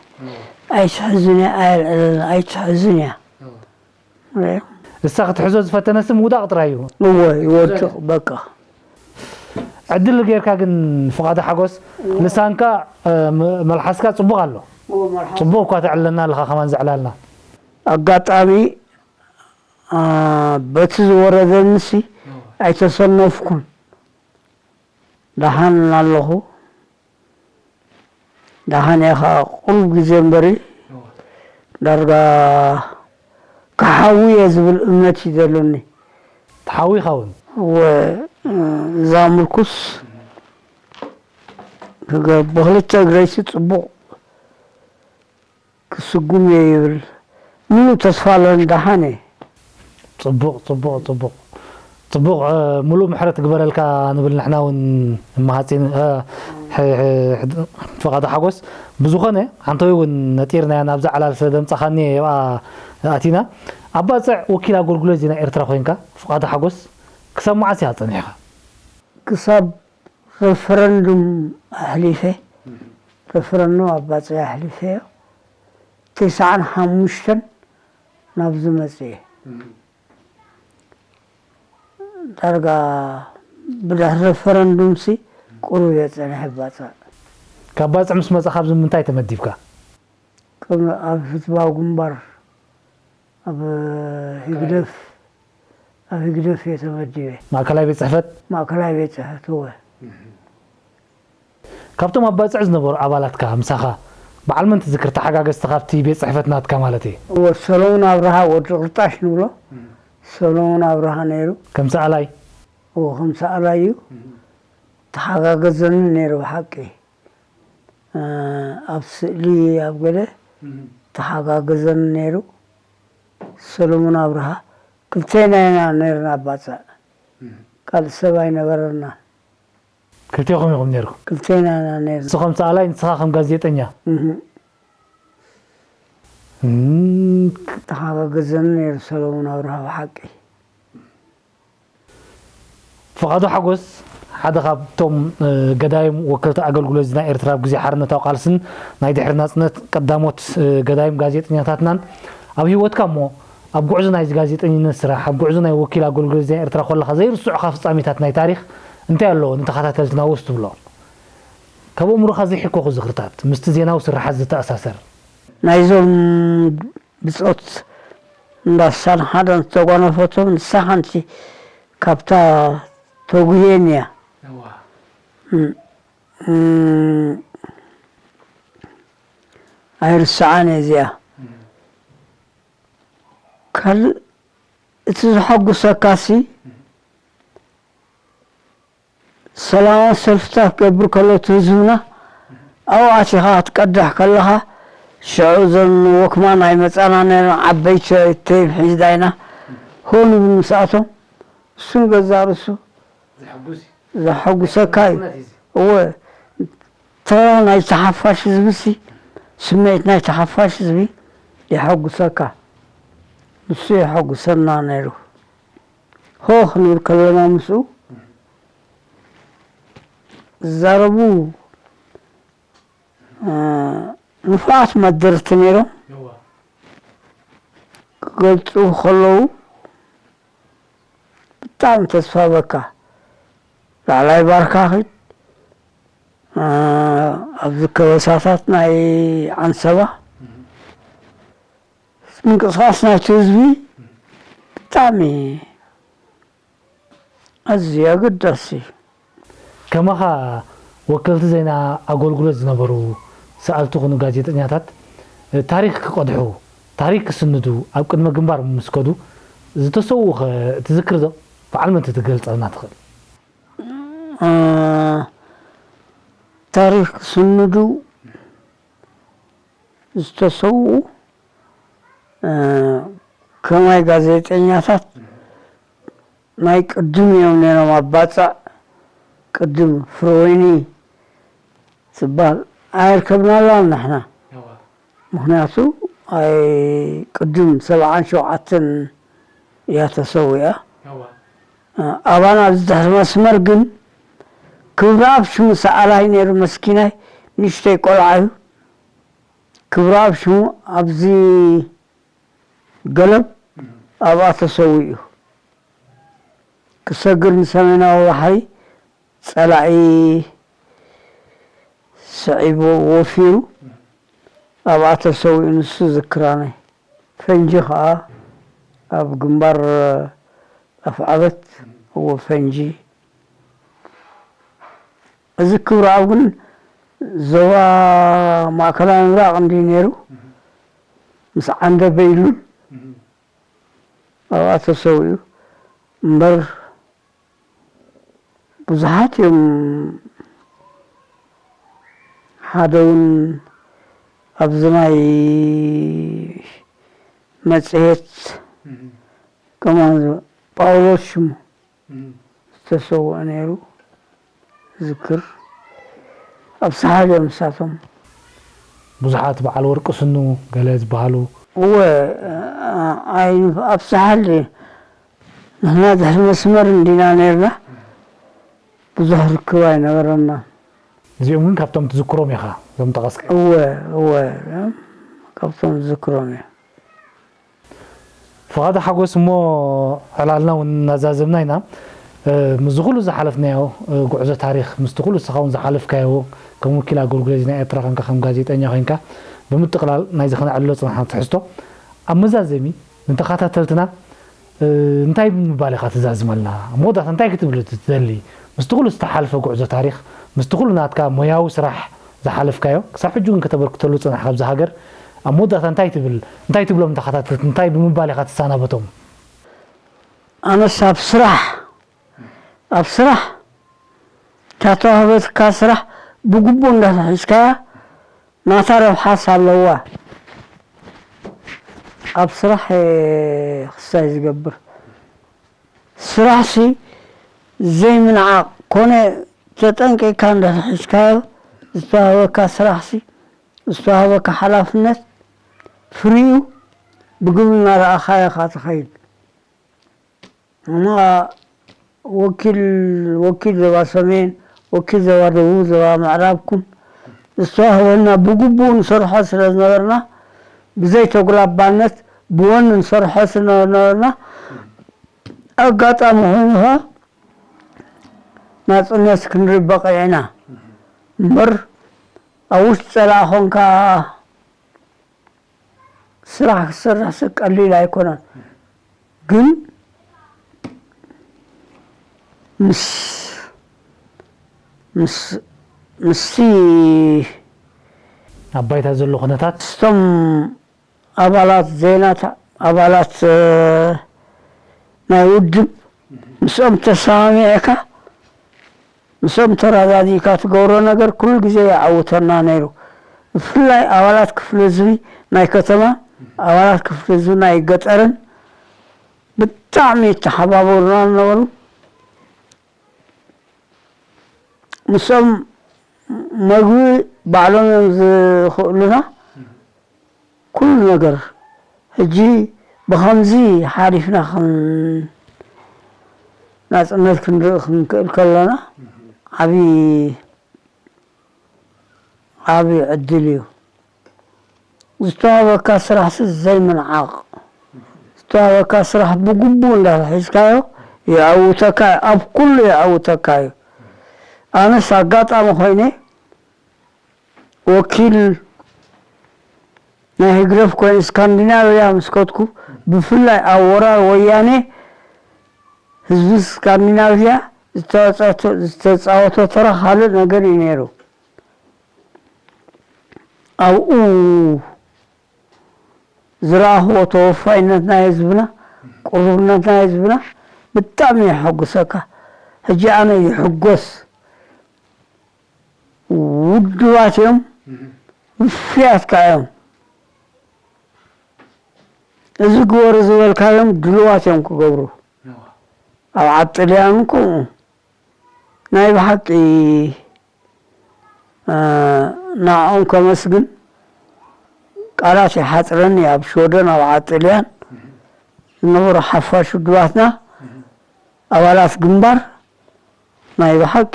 ኣይትሕዝን እያ፣ ኣየልዕለላ፣ ኣይትሕዝን እያ። እ። እሳ ክትሕዞ ዝፈተነሲ ምውዳቕ ጥራይ እዩ። እወ፣ ይወድቕ፣ በቃ። ዕድል ጌርካ ግን ፍቓዱ ሓጎስ፣ እወ። ልሳንካ፣ እ፣ ም-፣ መልሓስካ ጽቡቕ ኣሎ። እወ፣ መልሓስ። ጽቡቕ እኳ ተዕልለና ኣለኻ ከማን ዘዕላልና። ኣጋጣሚ፣ እ፣ በቲ ዝወረደንሲ እወ። ኣይተሰነፍኩን። ደሓን ኣለኹ። ደሓን እየ ኸዓ ቁሩብ ግዜ እምበሪ፣ ዳርጋ ክሓዊ እየ ዝብል እምነት እዩ ዘለኒ። ትሓዊ ይኸውን? እወ፣ እዛ ምርኩስ ክገ-፣ ብኽልተ እግረይሲ ጽቡቕ ክስጉም እየ ይብል። ምሉእ ተስፋ ኣለኒ፣ ደሓን እየ። ጽቡቕ፣ ጽቡቕ፣ ጽቡቕ። ጽቡቕ፣ እ፣ ምሉእ ምሕረት ግበረልካ ንብል ንሕና እውን እመሃጺን፣ እ፣ ሕ-፣ ሕ-፣ ሕ-፣ ፍቓዱ ሓጎስ። ብዝኾነ፣ ሓንተወይ እውን ነጢርናያ ናብዛ ዕላል ስለ ደምጻኻኒ እየ ኣብኣ ኣቲና። ኣብ ባጽዕ ወኪል ኣገልግሎት ዜና ኤርትራ ኮይንካ፣ ፍቓዱ ሓጎስ፣ ክሳብ መዓስ ኢኻ ጸኒሕካ? ክሳብ ረፈረንዱም ኣሕሊፈ፣ ረፈረንዱም ኣብ ባጽዕ ኣሕሊፈዮ። ተስዓን ሓሙሽተን ናብዚ መጽየ። ዳርጋ ብድሕሪ ረፈረንዱምሲ ቁሩብ እየ ጸኒሐ ባጽዕ። ካብ ባጽዕ ምስ መጻኻ ኣብዚ ምንታይ ተመዲብካ? ከም ኣብ ህዝባዊ ግንባር ኣብ ህግደፍ፣ ኣብ ህግደፍ እየ ተመዲበ። ማእከላይ ቤት ጽሕፈት? ማእከላይ ቤት ጽሕፈት፣ እወ። ካብቶም ኣብ ባጽዕ ዝነበሩ ኣባላትካ ምሳኻ በዓል መን ትዝክር? ተሓጋገዝቲ ካብቲ ቤት ጽሕፈት ናትካ ማለት እየ። እወ፣ ሰሎሙን ኣብርሃ ወዲ ቅርጣሽ ንብሎ። ሰሎሙን ኣብርሃ ነይሩ። ከም ሰኣላይ? እወ፣ ከም ሰኣላይ እዩ። ተሓጋገዘኒ ነይሩ ብሓቂ። እ፣ ኣብ ስእሊ፣ ኣብ ገለ እም። ተሓጋገዘኒ ነይሩ። ሰሎሙን ኣብርሃ፣ ክልቴና ኢና ነይርና ኣብ ባጽዕ። እም። ካልእ ሰብ ኣይነበረና። ክልቴኹም ኢኹም ነይርኩም? ክልቴና ኢና ነይርና። ንሱ ከም ሰኣላይ፣ ንስኻ ከም ጋዜጠኛ? እም። እም። ተሓጋገዘኒ ነይሩ ሰሎሙን ኣብርሃ ብሓቂ። ፍቓዱ ሓጎስ ሓደ ካብቶም፣ እ፣ ገዳይም ወከልቲ ኣገልግሎት ዜና ኤርትራ ኣብ ግዜ ሓርነታዊ ቃልስን ናይ ድሕሪ ናጽነት ቀዳሞት፣ እ፣ ገዳይም ጋዜጠኛታትናን ኣብ ህይወትካ እሞ ኣብ ጉዕዞ ናይዚ ጋዜጠኝነት ስራሕ፣ ኣብ ጉዕዞ ናይ ወኪል ኣገልግሎት ዜና ኤርትራ ከለኻ ዘይርስዑኻ ፍጻሜታት ናይ ታሪኽ እንታይ ኣለዎ ንተኸታተልትና ወስ ትብሎ? ካብ ኣእምሮኻ ዘይሕከኹ ዝኽርታት፣ ምስቲ ዜናዊ ስርሓት ዝተኣሳሰር? ናይዞም ብጾት እንዳሳን ሓደ ዝተጓነፈቶም ንሳ ሓንቲ ካብታ ተጉህየን እያ። ኣይርስዓን እየ እዚኣ። ካልእ እቲ ዘሐጉሰካሲ ሰላማዊ ሰልፍታት ክገብር ከሎ እቲ ህዝብና ኣብኡ ኣቲኻ ክትቀድሕ ከለኻ ሽዑ እዞም ወክማን ኣይመጻና ነይሮም ዓበይቲ ተይብ ሒዝና ኢና ሆን ይብል ምስኣቶም እሱን ገዛእ ርእሱ ዘሐጉስ እዩ። ዘሐጉሰካ እዩ። እውነት እዩ። እወ፣ ተራ ናይቲ ሓፋሽ ህዝቢ ሲ፣ ስምዒት ናይቲ ሓፋሽ ህዝቢ የሐጉሰካ። ንሱ የሐጉሰና ነይሩ። ሆ ክንብል ከለና ምስኡ ዝዛረቡ፣ እ፣ ንፉዓት መደርቲ ነይሮም። እወ። ክገልጹ ከለዉ ብጣዕሚ ተስፋ በካ። ላዕላይ ባርካ ኺድ፣ እ፣ ኣብዚ ከበሳታት ናይ ዓንሰባ ምንቅስቓስ ናይቲ ህዝቢ ብጣዕሚ ኣዝዩ ኣገዳሲ እዩ። ከማኻ ወከልቲ ዜና ኣገልግሎት ዝነበሩ ሰኣልቲ ኹኑ ጋዜጠኛታት፣ ታሪኽ ክቐድሑ፣ ታሪኽ ክስንዱ ኣብ ቅድመ ግንባር ምስ ከዱ ዝተሰውኡ ኸ ትዝክር ዶ? በዓል መን ትገልጸልና ትኽእል? እ፣ ታሪኽ ክስንዱ ዝተሰውኡ፣ እ፣ ከማይ ጋዜጠኛታት ናይ ቅድም እዮም ነይሮም። ኣብ ባጽዕ ቅድም ፍረወይኒ ትበሃል ኣየርከብናላን ንሕና። እዋ። ምኽንያቱ ኣይ ቅድም ሰብዓን ሸውዓተን እያ ተሰዊኣ። እዋ። እ፣ ኣባና ኣብዚ ድሕሪ መስመር ግን ክብረኣብ ሽሙ ሰኣላይ ነይሩ መስኪናይ ንእሽተይ ቆልዓ እዩ። ክብረኣብ ሽሙ ኣብዚ ገለብ ኣብኣ ተሰዊኡ። ክሰግር ንሰሜናዊ ባሕሪ ጸላኢ ስዒቡ ወፊሩ ኣብኣ ተሰዊኡ ንሱ ዝክራነ። ፈንጂ ኸኣ ኣብ ግንባር ኣፍዓበት እዎ ፈንጂ እዚ ክብረኣብ ግን ዞባ ማእከላይ ምብራቕ እንድዩ ነይሩ። ምስ ዓንደበ ኢሉን ኣብኣ ተሰዊኡ እምበር ብዙሓት እዮም። ሓደ እውን ኣብዚ ናይ መጽሔት ከማን ጳውሎስ ሽሙ ዝተሰውአ ነይሩ ዝክር ኣብ ሰሓል እዮም ንሳቶም። ብዙሓት በዓል ወርቂ ስኑ ገለ ዝበሃሉ። እወ፣ ኣይ፣ ኣብ ሰሓል ንሕና ድሕሪ መስመር እንዲና ነርና ብዙሕ ርክብ ኣይነበረና። እዚኦም ግን ካብቶም ትዝክሮም ኢኻ እዞም ጠቐስካ? እወ፣ እወ፣ ካብቶም ዝዝክሮም እየ። ፍቓዱ ሓጎስ፣ እሞ ዕላልና እውን እናዛዘምና ኢና። ምስዚ ኩሉ ዝሓለፍናዮ ጉዕዞ ታሪኽ፣ ምስቲ ኩሉ ንስኻ እውን ዝሓለፍካዮ ከም ወኪል ኣገልግሎት ዜና ኤርትራ ኮንካ፣ ከም ጋዜጠኛ ኮንካ፣ ብምጥቕላል ናይዚ ከነዕልሎ ዝጸናሕና ትሕዝቶ ኣብ መዛዘሚ ንተኸታተልትና እንታይ ብምባል ኢኻ ትዛዝመልና? ኣብ መወዳእታ እንታይ ክትብል ትደሊ? ምስቲ ኩሉ ዝተሓልፈ ጉዕዞ ታሪኽ፣ ምስቲ ኩሉ ናትካ ሞያዊ ስራሕ ዝሓለፍካዮ፣ ክሳብ ሕጂ እውን ከተበርክተሉ ዝጸናሕካ ኣብዚ ሃገር፣ ኣብ መወዳእታ እንታይ ትብል? እንታይ ትብሎም ተኸታተልቲ? እንታይ ብምባል ኢኻ ትሰናበቶም? ኣነስ ኣብ ስራሕ፣ ኣብ ስራሕ እታ ተዋህበትካ ስራሕ ብግቡእ እንዳተሒዝካያ ናታ ረብሓስ ኣለዋ። ኣብ ስራሕ እየ ክሳይ ዝገብር። ስራሕሲ ዘይምንዓቕ ኮነ፣ ተጠንቂቕካ እንዳተሒዝካዮ ዝተዋህበካ ስራሕሲ፣ ዝተዋህበካ ሓላፍነት ፍሪኡ ብግብሪ እናረኣኻዮ ኢኻ ትኸይድ። እና ወኪል፣ ወኪል ዞባ ሰሜን፣ ወኪል ዞባ ደቡብ፣ ዞባ ምዕራብ ኩን ዝተዋህበና ብግቡእ ንሰርሖ ስለ ዝነበርና፣ ብዘይ ተጉላባነት ብወኒ ንሰርሖ ስለ ዝነበርና፣ ኣጋጣሚ ኮይኑ ኸኣ ናጽነት ክንርኢ በቒዕና። እምበር ኣብ ውሽጢ ጸላኢ ኾንካ ስራሕ ክሰርሕ ሰብ ቀሊል ኣይኮነን። ግን ምስ ምስ ምስቲ ኣብ ባይታ ዘሎ ኩነታት ምስቶም ኣባላት ዜናት ኣባላት እ፣ ናይ ውድብ ምስኦም ተሰማሚዕካ ምስኦም ተረዳዲእካ ትገብሮ ነገር ኩሉ ግዜ የዓውተና ነይሩ። ብፍላይ ኣባላት ክፍሊ ህዝቢ ናይ ከተማ ኣባላት ክፍሊ ህዝቢ ናይ ገጠርን ብጣዕሚ ይተሓባበሩና ነበሩ። ምስኦም መግቢ ባዕሎም እዮም ዝኽእሉና ኩሉ ነገር። ሕጂ ብኸምዚ ሓሊፍና ከም ናፅነት ክንርኢ ክንክእል ከለና ዓብዪ ዓብዪ ዕድል እዩ። ዝተዋህበካ ስራሕሲ ዘይምንዓቕ፣ ዝተዋህበካ ስራሕ ብግቡእ እንዳሒዝካዮ የዐውተካ እዩ፣ ኣብ ኩሉ የዐውተካ እዩ። ኣነስ ኣጋጣሚ ኮይነ ወኪል ናይ ህግደፍ ኮይኑ ስካንዲናቭያ ምስ ከድኩ ብፍላይ ኣብ ወራር ወያነ ህዝቢ ስካንዲናቭያ ዝተፃወቶ ተራ ካልእ ነገር እዩ ነይሩ። ኣብኡ ዝረኣኽዎ ተወፋይነት ናይ ህዝብና፣ ቅሩብነት ናይ ህዝብና ብጣዕሚ የሐጉሰካ። ሕጂ ኣነ ይሕጎስ። ውድባት እዮም፣ ውፍያት ከኣ እዮም። እዚ ግበሩ ዝበልካዮም ድሉዋት እዮም ክገብሩ። ኣብ ዓዲ ጥልያን ከምኡ ናይ ብሓቂ ንዕኦም ከመስግን ቃላት ይሓፅረኒ። ኣብ ሽወደን ኣብ ዓዲ ጥልያን ዝነበሩ ሓፋሽ ውድባትና ኣባላት ግንባር ናይ ብሓቂ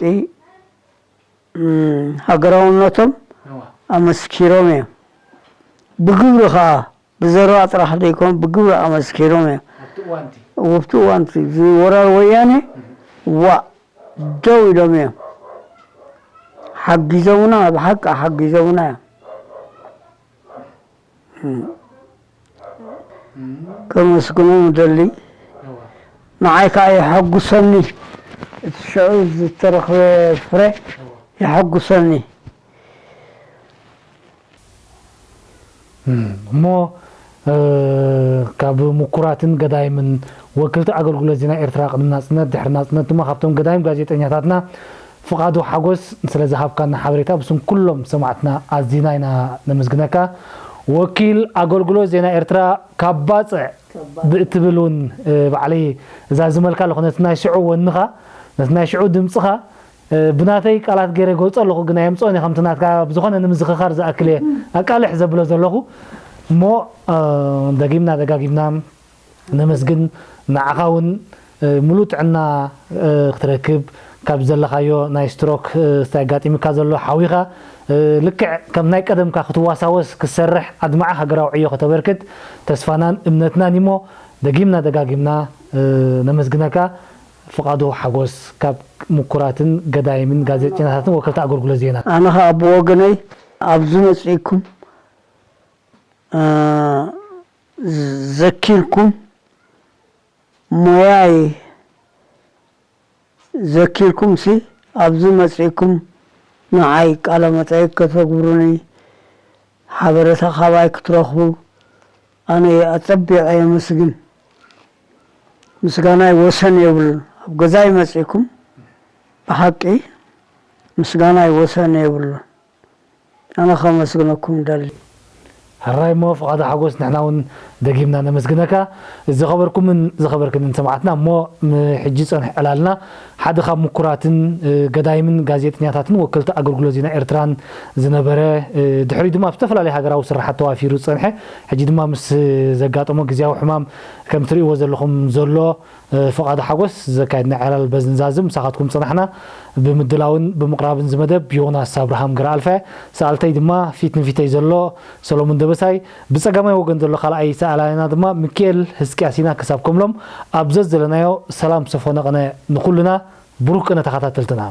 ሃገራውነቶም ኣመስኪሮም እዮም። ብግብሪ ከዓ ብዘረባ ጥራሕ ዘይኮኑ ብግብሪ ኣመስኪሮም እዮም። ኣብቲ እዋንቲ እዚ ወራር ወያነ ዋእ ደው ኢሎም እዮም ሓጊዞምና፣ ብሓቂ ሓጊዞምና እዮም። ከመስግኖም እደሊ። ንዓይ ከዓ የሐጉሰኒ፣ እቲ ሽዑ ዝተረኽበ ፍረ የሐጉሰኒ። እሞ ካብ ምኩራትን ገዳይምን ወክልቲ ኣገልግሎት ዜና ኤርትራ ቅድሚ ናጽነት ድሕሪ ናጽነት ድማ ካብቶም ገዳይም ጋዜጠኛታትና ፍቓዱ ሓጎስ ስለ ዝሃብካና ሓበሬታ ብስም ኩሎም ሰማዕትና ኣዚና ኢና ነመስግነካ። ወኪል ኣገልግሎት ዜና ኤርትራ ካብ ባጽዕ ብእትብል እውን ባዕለይ እዛዝመልካ ኣለኹ። ነቲ ናይ ሽዑ ወንኻ ነቲ ናይ ሽዑ ድምጽኻ ብናተይ ቃላት ገይረ ገልጾ ኣለኹ ግን ኣየምጽኦን እየ ከምቲ ናትካ ብዝኾነ ንምዝኽኻር ዝኣክል እየ ኣቃልሕ ዘብሎ ዘለኹ እሞ ደጊምና ደጋጊምና ነመስግን ንዓኻ እውን ምሉእ ጥዕና ክትረክብ ካብ ዘለኻዮ ናይ ስትሮክ ስታይ ኣጋጢምካ ዘሎ ሓዊኻ ልክዕ ከም ናይ ቀደምካ ክትዋሳወስ ክትሰርሕ ኣድማዒ ሃገራዊ ዕዮ ከተበርክት ተስፋናን እምነትናን እሞ ደጊምና ደጋጊምና ነመስግነካ ፍቓዱ ሓጎስ ካብ ምኩራትን ገዳይምን ጋዜጠኛታትን ወከልቲ ኣገልግሎት ዜና። ኣነ ኸኣ ብወገነይ ኣብዚ መጺእኩም ዘኪርኩም ሞያይ ዘኪርኩምሲ ኣብዚ መጺእኩም ንዓይ ቃለ መጠይቅ ከተግብሩኒ ሓበሬታ ካባይ ክትረኽቡ ኣነ ኣጸቢቐ የመስግን። ምስጋናይ ወሰን የብሉን። ኣብ ገዛይ መጺእኩም ብሓቂ ምስጋናይ ወሰን የብሉን። ኣነ ከመስግነኩም ደሊ። ሕራይ እሞ ፍቓዱ ሓጎስ ንሕና እውን ደጊምና ነመስግነካ። ዝኸበርኩምን ዝኸበርክንን ሰማዕትና እሞ ሕጂ ጸንሑ ዕላልና ሓደ ካብ ምኩራትን ገዳይምን ጋዜጠኛታትን ወከልቲ ኣገልግሎት ዜና ኤርትራን ዝነበረ ድሕሪኡ ድማ ኣብ ዝተፈላለዩ ሃገራዊ ስራሓት ተዋፊሩ ዝጸንሐ ሕጂ ድማ ምስ ዘጋጠሞ ግዝያዊ ሕማም ከም ትርእይዎ ዘለኹም ዘሎ ፍቓዱ ሓጎስ ዘካየድና ዕላል በዚ ንዛዝም ምሳኻትኩም ጸናሕና። ብምድላውን ብምቕራብን ዝመደብ ዮናስ ኣብርሃም ገረኣልፋ፣ ሰኣልተይ ድማ ፊት ንፊተይ ዘሎ ሰሎሙን ደበሳይ፣ ብጸጋማይ ወገን ዘሎ ካልኣይ ሰኣላይና ድማ ሚኪኤል ህዝቅያስ ኢና። ክሳብ ከምሎም ኣብ ዘዘለናዮ ሰላም ሰፎነ ቅነ ንኹልና። ብሩኽ ቅነ ተኸታተልትና።